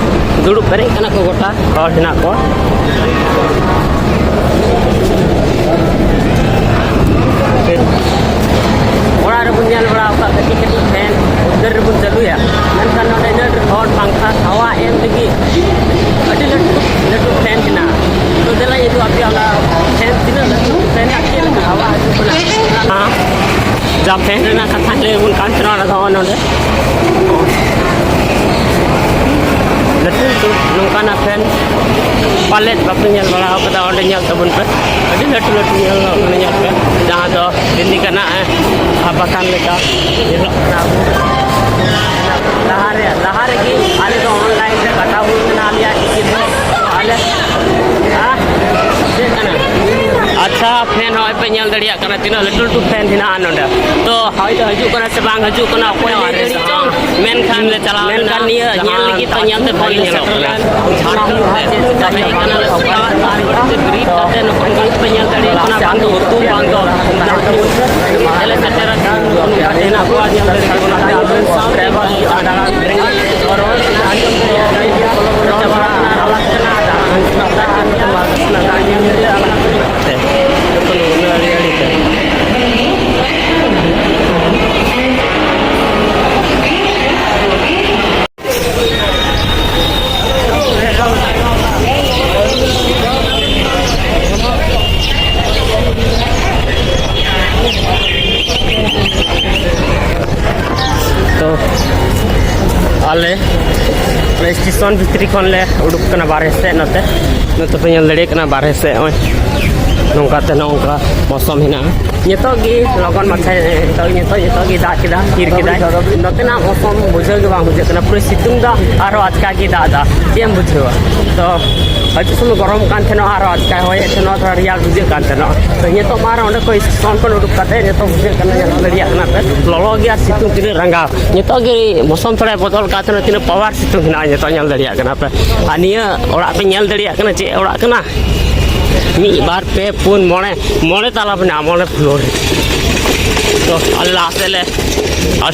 ᱫᱩᱲᱩᱵ ᱯᱮᱨᱮᱡ ᱠᱟᱱᱟ ᱠᱚ ᱜᱚᱴᱟ᱾ ᱦᱚᱲ ᱦᱮᱱᱟᱜ ᱠᱚᱣᱟ᱾ ᱚᱲᱟᱜ ᱨᱮᱵᱚᱱ ᱧᱮᱞ ᱵᱟᱲᱟ ᱟᱠᱟᱫ ᱠᱟᱹᱴᱤᱡ ᱠᱟᱹᱴᱤᱡ ᱯᱷᱮᱱ ᱩᱫᱽᱜᱟᱹᱨ ᱨᱮᱵᱚᱱ ᱪᱟᱹᱞᱩᱭᱟ, ᱢᱮᱱᱠᱷᱟᱱ ᱱᱚᱰᱮ ᱤᱱᱟᱹᱜ ᱰᱷᱮᱨ ᱦᱚᱲ ᱯᱟᱝᱠᱷᱟ ᱦᱟᱣᱟ ᱮᱢ ᱞᱟᱹᱜᱤᱫ ᱟᱹᱰᱤ ᱞᱟᱹᱴᱩ ᱞᱟᱹᱴᱩ ᱯᱷᱮᱱ ᱢᱮᱱᱟᱜᱼᱟ᱾ ᱛᱚ ᱫᱮᱞᱟ ᱤᱧ ᱩᱫᱩᱜ ᱟᱯᱮᱭᱟ ᱚᱱᱟ ᱯᱷᱮᱱ ᱛᱤᱱᱟᱹᱜ ᱞᱟᱹᱴᱩ ᱯᱷᱮᱱ ᱨᱮᱱᱟᱜ ᱪᱮᱫ ᱞᱮᱠᱟ ᱦᱟᱣᱟ ᱦᱤᱡᱩᱜ ᱠᱟᱱᱟ᱾ ᱦᱮᱸ, ᱡᱟ ᱯᱷᱮᱱ ᱨᱮᱱᱟᱜ ᱠᱟᱛᱷᱟᱧ ᱞᱟᱹᱭ ᱟᱵᱚᱱ ᱠᱟᱱ ᱛᱟᱦᱮᱱᱟ, ᱚᱱᱟ ᱫᱚ ᱱᱚᱰᱮ ᱞᱟᱹᱴᱩ ᱞᱟᱹᱴᱩ ᱱᱚᱝᱠᱟᱱᱟᱜ ᱯᱷᱮᱱ ᱯᱟᱞᱮᱫ ᱵᱟᱯᱮ ᱧᱮᱞ ᱵᱟᱲᱟ ᱟᱠᱟᱫᱟ᱾ ᱚᱸᱰᱮ ᱧᱮᱞ ᱛᱟᱵᱚᱱ ᱯᱮ, ᱟᱹᱰᱤ ᱞᱟᱹᱴᱩ ᱞᱟᱹᱴᱩ ᱧᱮᱞᱚᱜ ᱠᱟᱱᱟ, ᱧᱮᱞ ᱯᱮ, ᱡᱟᱦᱟᱸ ᱫᱚ ᱫᱤᱞᱞᱤ ᱠᱟᱱᱟ, ᱮ, ᱵᱟᱜᱟᱱ ᱞᱮᱠᱟ ᱧᱮᱞᱚᱜ ᱠᱟᱱᱟ᱾ ᱞᱟᱦᱟᱨᱮ, ᱞᱟᱦᱟ ᱨᱮᱜᱮ ᱟᱞᱮ ᱫᱚ ᱚᱱᱞᱟᱭᱤᱱ ᱨᱮ ᱠᱟᱴᱟᱣ ᱦᱩᱭ ᱠᱟᱱᱟ ᱟᱞᱮᱭᱟᱜ ᱴᱤᱠᱤᱴ ᱫᱚ᱾ ᱟᱞᱮ, ᱦᱮᱸ, ᱪᱮᱫ ᱠᱟᱱᱟ? ᱟᱨ ᱯᱷᱮᱱ ᱦᱚᱸᱜᱼᱚᱭ ᱯᱮ ᱧᱮᱞ ᱫᱟᱲᱮᱭᱟᱜ ᱠᱟᱱᱟ, ᱛᱤᱱᱟᱹᱜ ᱞᱟᱹᱴᱩ ᱞᱟᱹᱴᱩ ᱯᱷᱮᱱ ᱦᱮᱱᱟᱜᱼᱟ ᱱᱚᱰᱮ᱾ ᱛᱚ ᱦᱚᱭ ᱫᱚ ᱦᱤᱡᱩᱜ ᱠᱟᱱᱟ ᱥᱮ ᱵᱟᱝ ᱦᱤᱡᱩᱜ ᱠᱟᱱᱟ, ᱚᱠᱚᱭ ᱞᱟᱹᱭ ᱫᱟᱲᱮᱭᱟᱜ ᱪᱚᱝ, ᱢᱮᱱᱠᱷᱟᱱ ᱞᱮ ᱪᱟᱞᱟᱣ ᱢᱮᱱᱠᱷᱟᱱ ᱞᱮᱱᱟ᱾ ᱱᱤᱭᱟᱹ ᱧᱮᱞ ᱞᱟᱹᱜᱤᱫ ᱛᱚ ᱧᱮᱞ ᱛᱮ ᱵᱷᱟᱜᱮ ᱧᱮᱞᱚᱜ ᱠᱟᱱᱟ᱾ ᱡᱷᱟᱲᱠᱷᱚᱸᱰ ᱨᱮ ᱡᱟᱦᱟᱸ ᱠᱟᱱᱟ ᱞᱮ ᱥᱚᱨᱠᱟᱨ, ᱵᱨᱤᱡᱽ ᱠᱟᱛᱮ ᱱᱚᱜᱼᱚᱭ ᱯᱮ ᱧᱮᱞ ᱫᱟᱲᱮᱭᱟᱜ ᱠᱟᱱᱟ, ᱵᱟᱝ ᱫᱚ ᱩᱛᱩ, ᱵᱟᱝ ᱫᱚ ᱫᱟᱜ ᱧᱩ᱾ ᱛᱮᱞᱮ ᱥᱮᱴᱮᱨ ᱟᱠᱟᱱᱟ, ᱱᱚᱝᱠᱟ ᱛᱮ ᱦᱮᱱᱟᱜ ᱠᱚᱣᱟ, ᱧᱮᱞ ᱫᱟᱲᱮᱭᱟᱜ ᱠᱟᱱᱟ᱾ ᱰᱨᱟᱭᱵᱷᱟᱨ ᱫᱟᱬᱟ ᱨᱚᱲ ᱟᱸᱡᱚᱢ ᱛᱮ ᱪᱟᱵᱟ ᱟᱠᱟᱱᱟ, ᱟᱞᱟᱜ ᱠᱟᱱᱟ, ᱫᱟᱜ ᱧᱩ ᱛᱮ ᱟᱞᱟᱜ ᱠᱟᱱᱟ᱾ ᱛᱚ ᱟᱞᱮ ᱥᱴᱮᱥᱚᱱ ᱵᱷᱤᱛᱨᱤ ᱠᱷᱚᱱ ᱞᱮ ᱩᱰᱩᱠ ᱠᱟᱱᱟ ᱵᱟᱨᱦᱮ ᱥᱮᱫ᱾ ᱱᱚᱛᱮ, ᱱᱚᱛᱮ ᱯᱮ ᱧᱮᱞ ᱫᱟᱲᱮᱭᱟᱜ ᱠᱟᱱᱟ ᱵᱟᱨᱦᱮ ᱥᱮᱫ, ᱱᱚᱜᱼᱚᱭ ᱱᱚᱝᱠᱟ ᱛᱮ ᱱᱚᱝᱠᱟ ᱢᱳᱥᱚᱢ ᱦᱮᱱᱟᱜᱼᱟ᱾ ᱱᱤᱛᱚᱜ ᱜᱮ ᱞᱚᱜᱚᱱ ᱢᱟᱪᱷᱟ, ᱱᱤᱛᱚᱜ, ᱱᱤᱛᱚᱜ, ᱱᱤᱛᱚᱜ ᱜᱮ ᱫᱟᱜ ᱠᱮᱫᱟ, ᱛᱷᱤᱨ ᱠᱮᱫᱟᱭ᱾ ᱱᱚᱛᱮᱱᱟᱜ ᱢᱳᱥᱚᱢ ᱵᱩᱡᱷᱟᱹᱣ ᱜᱮ ᱵᱟᱝ ᱵᱩᱡᱷᱟᱹᱜ ᱠᱟᱱᱟ, ᱯᱩᱨᱟᱹ ᱥᱤᱛᱩᱝ ᱫᱟ, ᱟᱨᱦᱚᱸ ᱟᱪᱠᱟ ᱜᱮ ᱫᱟᱜ ᱫᱟ᱾ ᱪᱮᱫ ᱮᱢ ᱵᱩᱡᱷᱟᱹᱣᱟ? ᱛᱚ ᱦᱤᱡᱩᱜ ᱥᱚᱢᱚᱭ ᱜᱚᱨᱚᱢ ᱠᱟᱱ ᱛᱟᱦᱮᱱᱟ, ᱟᱨᱦᱚᱸ ᱟᱪᱠᱟ ᱦᱚᱭᱮᱫ ᱛᱟᱦᱮᱱᱟ, ᱛᱷᱚᱲᱟ ᱨᱮᱭᱟᱲ ᱵᱩᱡᱷᱟᱹᱜ ᱠᱟᱱ ᱛᱟᱦᱮᱱᱟ᱾ ᱛᱚ ᱱᱤᱛᱚᱜ ᱢᱟ ᱟᱨᱦᱚᱸ ᱚᱸᱰᱮ ᱠᱷᱚᱱ ᱥᱴᱮᱥᱚᱱ ᱠᱷᱚᱱ ᱩᱰᱩᱠ ᱠᱟᱛᱮ ᱱᱤᱛᱚᱜ ᱵᱩᱡᱷᱟᱹᱜ ᱠᱟᱱᱟ, ᱧᱮᱞ ᱫᱟᱲᱮᱭᱟᱜ ᱠᱟᱱᱟ ᱯᱮ, ᱞᱚᱞᱚ ᱜᱮ ᱟᱨ ᱥᱤᱛᱩᱝ ᱛᱤᱱᱟᱹᱜ ᱨᱟᱸᱜᱟᱣ᱾ ᱱᱤᱛᱚᱜ ᱜᱮ ᱢᱳᱥᱚᱢ ᱛᱷᱚᱲᱟᱭ ᱵᱚᱫᱚᱞ ᱠᱟᱜ ᱛᱟᱦᱮᱱᱟ, ᱛᱤᱱᱟᱹᱜ ᱯᱟᱣᱟᱨ ᱥᱤᱛᱩᱝ ᱦᱮᱱᱟᱜᱼᱟ ᱱᱤᱛᱚᱜ, ᱧᱮᱞ ᱫᱟᱲᱮᱭᱟᱜ ᱠᱟᱱᱟ ᱯᱮ᱾ ᱟᱨ ᱱᱤᱭᱟᱹ ᱚᱲᱟᱜ ᱯᱮ ᱧᱮᱞ ᱫᱟᱲᱮᱭᱟᱜ ᱠᱟᱱᱟ, ᱪᱮᱫ ᱚᱲᱟᱜ ᱠᱟᱱᱟ? ᱢᱤᱫ, ᱵᱟᱨ, ᱯᱮ, ᱯᱩᱱ, ᱢᱚᱬᱮ, ᱢᱚᱬᱮ ᱛᱟᱞᱟ ᱢᱮᱱᱟᱜᱼᱟ, ᱢᱚᱬᱮ ᱯᱷᱞᱳᱨ᱾ ᱛᱚ ᱟᱞᱮ ᱞᱟᱦᱟ ᱥᱮᱫ ᱞᱮ ᱟᱨ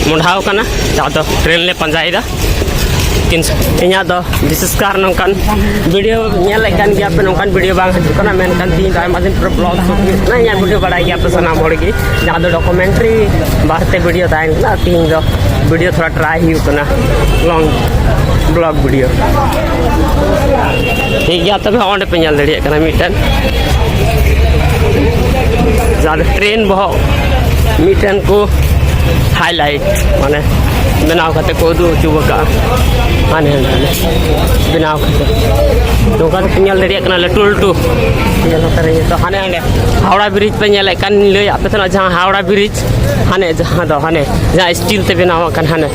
ᱢᱚᱸᱰᱷᱟᱣ ᱠᱟᱱᱟ, ᱡᱟᱦᱟᱸ ᱫᱚ ᱴᱨᱮᱱ ᱞᱮ ᱯᱟᱸᱡᱟᱭᱮᱫᱟ᱾ ᱛᱤᱱ, ᱤᱧᱟᱹᱜ ᱫᱚ ᱵᱤᱥᱮᱥ ᱠᱟᱨ ᱱᱚᱝᱠᱟᱱ ᱵᱷᱤᱰᱤᱭᱳ ᱧᱮᱞᱮᱫ ᱠᱟᱱ ᱜᱮᱭᱟ ᱯᱮ, ᱱᱚᱝᱠᱟᱱ ᱵᱷᱤᱰᱤᱭᱳ ᱵᱟᱝ ᱦᱤᱡᱩᱜ ᱠᱟᱱᱟ, ᱢᱮᱱᱠᱷᱟᱱ ᱛᱤᱦᱤᱧ ᱫᱚ ᱟᱭᱢᱟ ᱫᱤᱱ ᱯᱚᱨᱮ ᱵᱞᱚᱜ ᱥᱩᱴ ᱦᱩᱭᱩᱜ ᱠᱟᱱᱟ᱾ ᱧᱮᱞ ᱵᱷᱤᱰᱤᱭᱳ ᱵᱟᱲᱟᱭ ᱜᱮᱭᱟ ᱯᱮ ᱥᱟᱱᱟᱢ ᱦᱚᱲ ᱜᱮ, ᱡᱟᱦᱟᱸ ᱫᱚ ᱰᱚᱠᱩᱢᱮᱱᱴᱨᱤ ᱵᱟᱨᱮᱛᱮ ᱵᱷᱤᱰᱤᱭᱳ ᱛᱟᱦᱮᱱ ᱠᱟᱱᱟ᱾ ᱛᱤᱦᱤᱧ ᱫᱚ ᱵᱷᱤᱰᱤᱭᱳ ᱛᱷᱚᱲᱟ ᱴᱨᱟᱭ ᱦᱩᱭᱩᱜ ᱠᱟᱱᱟ, ᱞᱚᱝ ᱵᱞᱚᱜ ᱵᱷᱤᱰᱤᱭᱳ᱾ ᱴᱷᱤᱠ ᱜᱮᱭᱟ, ᱛᱚᱵᱮ ᱚᱸᱰᱮ ᱯᱮ ᱧᱮᱞ ᱫᱟᱲᱮᱭᱟᱜ ᱠᱟᱱᱟ ᱢᱤᱫᱴᱮᱱ ᱡᱟᱦᱟᱸ ᱫᱚ ᱴᱨᱮᱱ ᱵᱚᱦᱚᱜ ᱢᱤᱫᱴᱮᱱ ᱠᱚ ᱦᱟᱭᱞᱟᱭᱤᱴ, ᱢᱟᱱᱮ ᱵᱮᱱᱟᱣ ᱠᱟᱛᱮ ᱠᱚ ᱩᱫᱩᱜ ᱦᱚᱪᱚ ᱟᱠᱟᱫᱼᱟ᱾ ᱦᱟᱱᱮ ᱦᱟᱱᱮ ᱵᱮᱱᱟᱣ ᱠᱟᱛᱮ ᱱᱚᱝᱠᱟ ᱠᱟᱛᱮ ᱧᱮᱞ ᱫᱟᱲᱮᱭᱟᱜ ᱠᱟᱱᱟ ᱞᱟᱹᱴᱩ ᱞᱟᱹᱴᱩ᱾ ᱧᱮᱞ ᱠᱟᱛᱮ ᱱᱤᱛᱚᱜ ᱦᱟᱱᱮ ᱦᱟᱸᱰᱮ ᱦᱟᱣᱲᱟ ᱵᱨᱤᱡᱽ ᱯᱮ ᱧᱮᱞᱮᱫ ᱠᱟᱱ, ᱞᱟᱹᱭᱟᱫ ᱯᱮ ᱛᱟᱦᱮᱱᱟ ᱡᱟᱦᱟᱸ ᱦᱟᱣᱲᱟ ᱵᱨᱤᱡᱽ, ᱦᱟᱱᱮ ᱡᱟᱦᱟᱸ ᱫᱚ ᱦᱟᱱᱮ ᱡᱟᱦᱟᱸ ᱥᱴᱤᱞ ᱛᱮ ᱵᱮᱱᱟᱣ ᱟᱠᱟᱱ ᱦᱟᱱᱮ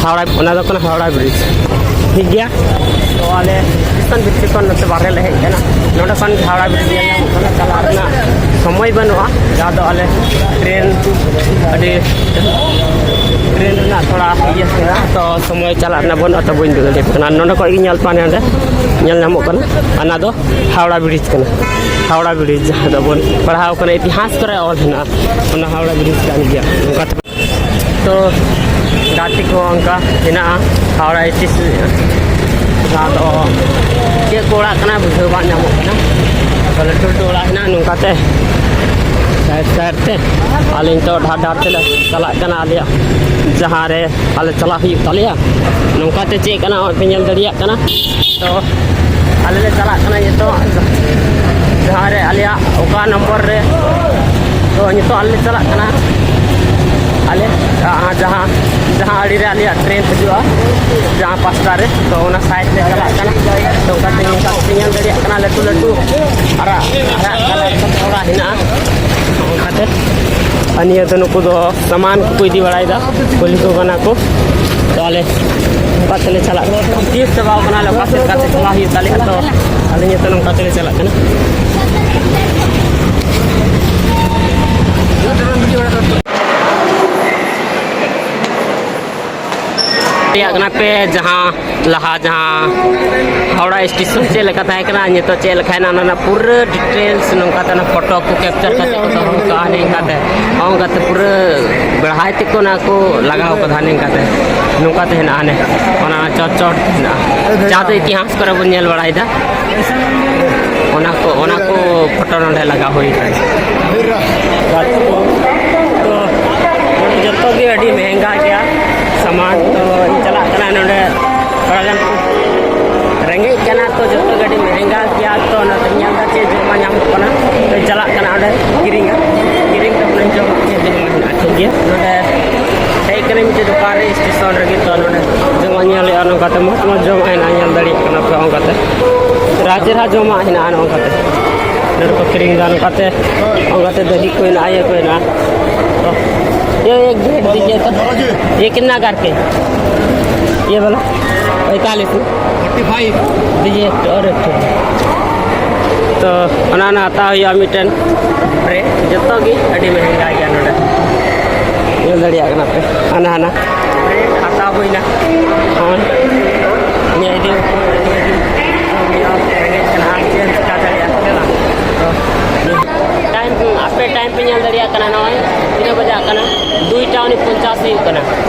ᱦᱟᱣᱲᱟ, ᱚᱱᱟ ᱫᱚ ᱠᱟᱱᱟ ᱦᱟᱣᱲᱟ ᱵᱨᱤᱡᱽ᱾ ᱴᱷᱤᱠ ᱜᱮᱭᱟ, ᱛᱚ ᱟᱞᱮ ᱥᱴᱮᱥᱚᱱ ᱵᱷᱤᱛᱨᱤ ᱠᱷᱚᱱ ᱱᱚᱛᱮ ᱵᱟᱨᱦᱮ ᱞᱮ ᱦᱮᱡ ᱟᱠᱟᱱᱟ᱾ ᱱᱚᱰᱮ ᱠᱷᱚᱱ ᱦᱟᱣᱲᱟ ᱵᱨᱤᱡᱽ ᱧᱮᱞ ᱧᱟᱢᱚᱜ ᱠᱟᱱᱟ, ᱪᱟᱞᱟᱜ ᱨᱮᱱᱟᱜ ᱥᱚᱢᱚᱭ ᱵᱟᱹᱱᱩᱜᱼᱟ, ᱡᱟᱦᱟᱸ ᱫᱚ ᱟᱞᱮ ᱴᱨᱮᱱ ᱟᱹᱰᱤ ᱴᱨᱮᱱ ᱨᱮᱱᱟᱜ ᱛᱷᱚᱲᱟ ᱤᱭᱟᱹ ᱠᱟᱱᱟ, ᱛᱚ ᱥᱚᱢᱚᱭ ᱪᱟᱞᱟᱜ ᱨᱮᱱᱟᱜ ᱵᱟᱹᱱᱩᱜᱼᱟ, ᱛᱚ ᱵᱟᱹᱧ ᱫᱩᱲᱩᱵ ᱫᱟᱲᱮᱭᱟᱜ ᱠᱟᱱᱟ᱾ ᱱᱚᱰᱮ ᱠᱷᱚᱱ ᱜᱮ ᱧᱮᱞ ᱯᱟᱱ ᱦᱟᱸᱰᱮ ᱧᱮᱞ ᱧᱟᱢᱚᱜ ᱠᱟᱱᱟ, ᱚᱱᱟ ᱫᱚ ᱦᱟᱣᱲᱟ ᱵᱨᱤᱡᱽ ᱠᱟᱱᱟ᱾ ᱦᱟᱣᱲᱟ ᱵᱨᱤᱡᱽ ᱡᱟᱦᱟᱸ ᱫᱚᱵᱚᱱ ᱯᱟᱲᱦᱟᱣ ᱠᱟᱱᱟ, ᱤᱛᱤᱦᱟᱥ ᱠᱚᱨᱮ ᱚᱞ ᱦᱮᱱᱟᱜᱼᱟ, ᱚᱱᱟ ᱦᱟᱣᱲᱟ ᱵᱨᱤᱡᱽ ᱠᱟᱱ ᱜᱮᱭᱟ᱾ ᱚᱱᱠᱟ ᱛᱮ ᱛᱚ ᱜᱟᱛᱮ ᱠᱚ ᱚᱱᱠᱟ ᱦᱮᱱᱟᱜᱼᱟ ᱦᱟᱣᱲᱟ ᱥᱴᱮᱥᱚᱱ, ᱡᱟᱦᱟᱸ ᱫᱚ ᱪᱮᱫ ᱠᱚ ᱚᱲᱟᱜ ᱠᱟᱱᱟ ᱵᱩᱡᱷᱟᱹᱣ ᱵᱟᱝ ᱧᱟᱢᱚᱜ ᱠᱟᱱᱟ᱾ ᱛᱚ ᱞᱟᱹᱴᱩ ᱞᱟᱹᱴᱩ ᱚᱲᱟᱜ ᱦᱮᱱᱟᱜᱼᱟ ᱱᱚᱝᱠᱟ ᱛᱮ ᱥᱟᱭᱤᱰ ᱥᱟᱭᱤᱰ ᱛᱮ᱾ ᱟᱞᱮ ᱱᱤᱛᱚᱜ ᱰᱷᱟᱨ ᱰᱷᱟᱨ ᱛᱮᱞᱮ ᱪᱟᱞᱟᱜ ᱠᱟᱱᱟ ᱟᱞᱮᱭᱟᱜ ᱡᱟᱦᱟᱸ ᱨᱮ ᱟᱞᱮ ᱪᱟᱞᱟᱜ ᱦᱩᱭᱩᱜ ᱛᱟᱞᱮᱭᱟ᱾ ᱱᱚᱝᱠᱟ ᱛᱮ ᱪᱮᱫ ᱠᱟᱱᱟ ᱱᱚᱜᱼᱚᱭ ᱯᱮ ᱧᱮᱞ ᱫᱟᱲᱮᱭᱟᱜ ᱠᱟᱱᱟ᱾ ᱛᱚ ᱟᱞᱮ ᱞᱮ ᱪᱟᱞᱟᱜ ᱠᱟᱱᱟ ᱱᱤᱛᱚᱜ ᱡᱟᱦᱟᱸ ᱨᱮ ᱟᱞᱮᱭᱟᱜ ᱚᱠᱟ ᱱᱚᱢᱵᱚᱨ ᱨᱮ, ᱛᱚ ᱱᱤᱛᱚᱜ ᱟᱞᱮ ᱞᱮ ᱪᱟᱞᱟᱜ ᱠᱟᱱᱟ᱾ ᱟᱞᱮ ᱡᱟᱦᱟᱸ ᱡᱟᱦᱟᱸ ᱡᱟᱦᱟᱸ ᱟᱲᱮ ᱨᱮ ᱟᱞᱮᱭᱟᱜ ᱴᱨᱮᱱ ᱦᱤᱡᱩᱜᱼᱟ, ᱡᱟᱦᱟᱸ ᱯᱟᱥᱴᱟ ᱨᱮ, ᱛᱚ ᱚᱱᱟ ᱥᱟᱭᱤᱰ ᱞᱮ ᱪᱟᱞᱟᱜ ᱠᱟᱱᱟ᱾ ᱛᱚ ᱚᱱᱠᱟᱛᱮ ᱧᱮᱞ ᱠᱟᱛᱮ ᱧᱮᱞ ᱫᱟᱲᱮᱭᱟᱜ ᱠᱟᱱᱟ ᱞᱟᱹᱴᱩ ᱞᱟᱹᱴᱩ ᱟᱨᱟᱜ ᱟᱨᱟᱜ ᱠᱟᱞᱟᱨ ᱠᱚ ᱛᱷᱚᱲᱟ ᱦᱮᱱᱟᱜᱼᱟ ᱚᱱᱠᱟᱛᱮ᱾ ᱟᱨ ᱱᱤᱭᱟᱹ ᱫᱚ ᱱᱩᱠᱩ ᱫᱚ ᱥᱟᱢᱟᱱ ᱠᱚᱠᱚ ᱤᱫᱤ ᱵᱟᱲᱟᱭᱮᱫᱟ, ᱠᱩᱞᱤ ᱠᱚ ᱠᱟᱱᱟ ᱠᱚ᱾ ᱛᱚ ᱟᱞᱮ ᱚᱠᱟ ᱛᱮᱞᱮ ᱪᱟᱞᱟᱜ ᱠᱟᱱᱟ, ᱛᱤᱥ ᱪᱟᱵᱟᱣ ᱠᱟᱱᱟ, ᱟᱞᱮ ᱚᱠᱟ ᱥᱮᱫ ᱚᱠᱟ ᱥᱮᱫ ᱪᱟᱞᱟᱜ ᱦᱩᱭᱩᱜ ᱛᱟᱞᱮᱭᱟ᱾ ᱛᱚ ᱟᱞᱮ ᱱᱤᱛᱚᱜ ᱱᱚᱝᱠᱟ ᱛᱮᱞᱮ ᱪᱟᱞᱟᱜ ᱠᱟᱱᱟ᱾ ᱨᱮᱭᱟᱜ ᱠᱟᱱᱟ ᱯᱮ ᱡᱟᱦᱟᱸ ᱞᱟᱦᱟ ᱡᱟᱦᱟᱸ ᱦᱟᱣᱲᱟ ᱥᱴᱮᱥᱚᱱ ᱪᱮᱫ ᱞᱮᱠᱟ ᱛᱟᱦᱮᱸ ᱠᱟᱱᱟ, ᱱᱤᱛᱚᱜ ᱪᱮᱫ ᱞᱮᱠᱟᱭᱮᱱᱟ, ᱚᱱᱟ ᱨᱮᱱᱟᱜ ᱯᱩᱨᱟᱹ ᱰᱤᱴᱮᱞᱥ ᱱᱚᱝᱠᱟ ᱛᱮ ᱚᱱᱟ ᱯᱷᱳᱴᱳ ᱠᱚ ᱠᱮᱯᱪᱟᱨ ᱠᱟᱛᱮ ᱠᱚ ᱫᱚᱦᱚ ᱠᱟᱜᱼᱟ᱾ ᱱᱤᱝᱠᱟᱛᱮ ᱱᱚᱝᱠᱟᱛᱮ ᱯᱩᱨᱟᱹ ᱵᱮᱲᱦᱟᱭ ᱛᱮᱠᱚ ᱚᱱᱟ ᱠᱚ ᱞᱟᱜᱟᱣ ᱠᱟᱫᱟ᱾ ᱱᱤᱝᱠᱟᱛᱮ ᱱᱚᱝᱠᱟᱛᱮ ᱦᱮᱱᱟᱜᱼᱟ ᱦᱟᱱᱮ ᱚᱱᱟ ᱪᱚᱴ ᱪᱚᱴ ᱦᱮᱱᱟᱜᱼᱟ, ᱡᱟᱦᱟᱸ ᱫᱚ ᱤᱛᱤᱦᱟᱥ ᱠᱚᱨᱮ ᱵᱚᱱ ᱧᱮᱞ ᱵᱟᱲᱟᱭᱮᱫᱟ᱾ ᱚᱱᱟ ᱠᱚ ᱚᱱᱟ ᱠᱚ ᱯᱷᱳᱴᱳ ᱱᱚᱰᱮ ᱞᱟᱜᱟᱣ ᱦᱩᱭ ᱠᱟᱱᱟ᱾ ᱛᱚ ᱡᱚᱛᱚ ᱜᱮ ᱟᱹᱰᱤ ᱢᱮᱦᱮᱝᱜᱟ ᱜᱮᱭᱟ ᱥᱟᱢᱟᱱ᱾ ᱛᱚ ᱤᱧ ᱪᱟᱞᱟᱜ ᱠᱟᱱᱟ ᱱᱚᱰᱮ ᱛᱷᱚᱲᱟ ᱜᱟᱱ ᱨᱮᱸᱜᱮᱡ ᱠᱟᱱᱟ, ᱛᱚ ᱡᱚᱛᱚ ᱜᱮ ᱟᱹᱰᱤ ᱢᱮᱦᱮᱝᱜᱟ ᱜᱮᱭᱟ᱾ ᱛᱚ ᱚᱱᱟᱛᱮ ᱧᱮᱞ ᱫᱟ ᱪᱮᱫ ᱡᱚᱢᱟᱜ ᱧᱟᱢᱚᱜ ᱠᱟᱱᱟ, ᱛᱚ ᱪᱟᱞᱟᱜ ᱠᱟᱱᱟ ᱚᱸᱰᱮ ᱠᱤᱨᱤᱧᱟ, ᱠᱤᱨᱤᱧ ᱠᱟᱛᱮ ᱡᱚᱢ ᱪᱮᱫ ᱡᱚᱢᱟᱜ ᱢᱮᱱᱟᱜᱼᱟ᱾ ᱴᱷᱤᱠ ᱜᱮᱭᱟ, ᱱᱚᱰᱮ ᱢᱤᱫᱴᱮᱡ ᱫᱚᱠᱟᱱ ᱨᱮ ᱥᱴᱮᱥᱚᱱ ᱨᱮᱜᱮ ᱛᱚ ᱱᱚᱰᱮ ᱡᱚᱢᱟᱜ ᱧᱮᱞᱮᱜᱼᱟ, ᱱᱚᱝᱠᱟᱛᱮ ᱢᱚᱡᱽ ᱢᱚᱡᱽ ᱡᱚᱢᱟᱜ ᱦᱮᱱᱟᱜᱼᱟ, ᱧᱮᱞ ᱫᱟᱲᱮᱭᱟᱜ ᱠᱟᱱᱟ ᱯᱮ᱾ ᱚᱱᱠᱟᱛᱮ ᱪᱮᱦᱨᱟ ᱪᱮᱦᱨᱟ ᱡᱚᱢᱟᱜ ᱦᱮᱱᱟᱜᱼᱟ, ᱱᱚᱝᱠᱟᱛᱮ ᱱᱚᱰᱮ ᱠᱚ ᱠᱤᱨᱤᱧ ᱮᱫᱟ, ᱱᱚᱝᱠᱟᱛᱮ ᱚᱱᱠᱟᱛᱮ ᱫᱟᱹᱦᱤ ᱠᱚ ᱦᱮᱱᱟᱜᱼᱟ, ᱤᱭᱟᱹ ᱠᱚ ᱦᱮᱱᱟᱜᱼᱟ᱾ ᱛᱚ ᱤᱭᱟᱹ ᱮᱠ ᱵᱨᱮᱰ ᱫᱤᱡᱤᱭᱮ ᱛᱚ, ᱤᱭᱟᱹ ᱠᱤᱛᱱᱟ ᱠᱟᱨᱠᱮ? ᱤᱭᱟᱹ ᱵᱟᱞᱟ ᱯᱮᱸᱛᱟᱞᱤᱥ ᱯᱷᱳᱨᱴᱤ ᱯᱷᱟᱭᱤᱵᱷ ᱫᱤᱡᱤᱭᱮ ᱮᱠ ᱴᱷᱚ ᱚᱨ ᱮᱠ ᱴᱷᱚ᱾ ᱛᱚ ᱚᱱᱟ ᱚᱱᱟ ᱦᱟᱛᱟᱣ ᱦᱩᱭᱩᱜᱼᱟ ᱢᱤᱫᱴᱮᱱ ᱵᱨᱮᱰ, ᱡᱚᱛᱚ ᱜᱮ ᱟᱹᱰᱤ ᱢᱮᱦᱮᱝᱜᱟ ᱜᱮᱭᱟ ᱱᱚᱰᱮ, ᱧᱮᱞ ᱫᱟᱲᱮᱭᱟᱜ ᱠᱟᱱᱟ ᱯᱮ᱾ ᱦᱟᱱᱟ ᱦᱟᱱᱟ ᱵᱨᱮᱰ ᱦᱟᱛᱟᱣ ᱦᱩᱭᱱᱟ᱾ ᱦᱳᱭ, ᱱᱤᱭᱟᱹ ᱤᱫᱤ ᱨᱮᱸᱜᱮᱡ ᱠᱟᱱᱟ, ᱟᱨ ᱪᱮᱫ ᱮᱢ ᱪᱤᱠᱟ ᱫᱟᱲᱮᱭᱟᱜᱼᱟ, ᱥᱮ ᱵᱟᱝ? ᱛᱚ ᱴᱟᱭᱤᱢ, ᱟᱯᱮ ᱴᱟᱭᱤᱢ ᱯᱮ ᱧᱮᱞ ᱫᱟᱲᱮᱭᱟᱜ ᱠᱟᱱᱟ, ᱱᱚᱜᱼᱚᱭ ᱛᱤᱱᱟᱹᱜ ᱵᱟᱡᱟᱜ ᱠᱟᱱᱟ? ᱫᱩᱭᱴᱟ ᱩᱱᱤ ᱯᱚᱧᱪᱟᱥ ᱦᱩᱭᱩᱜ ᱠᱟᱱᱟ,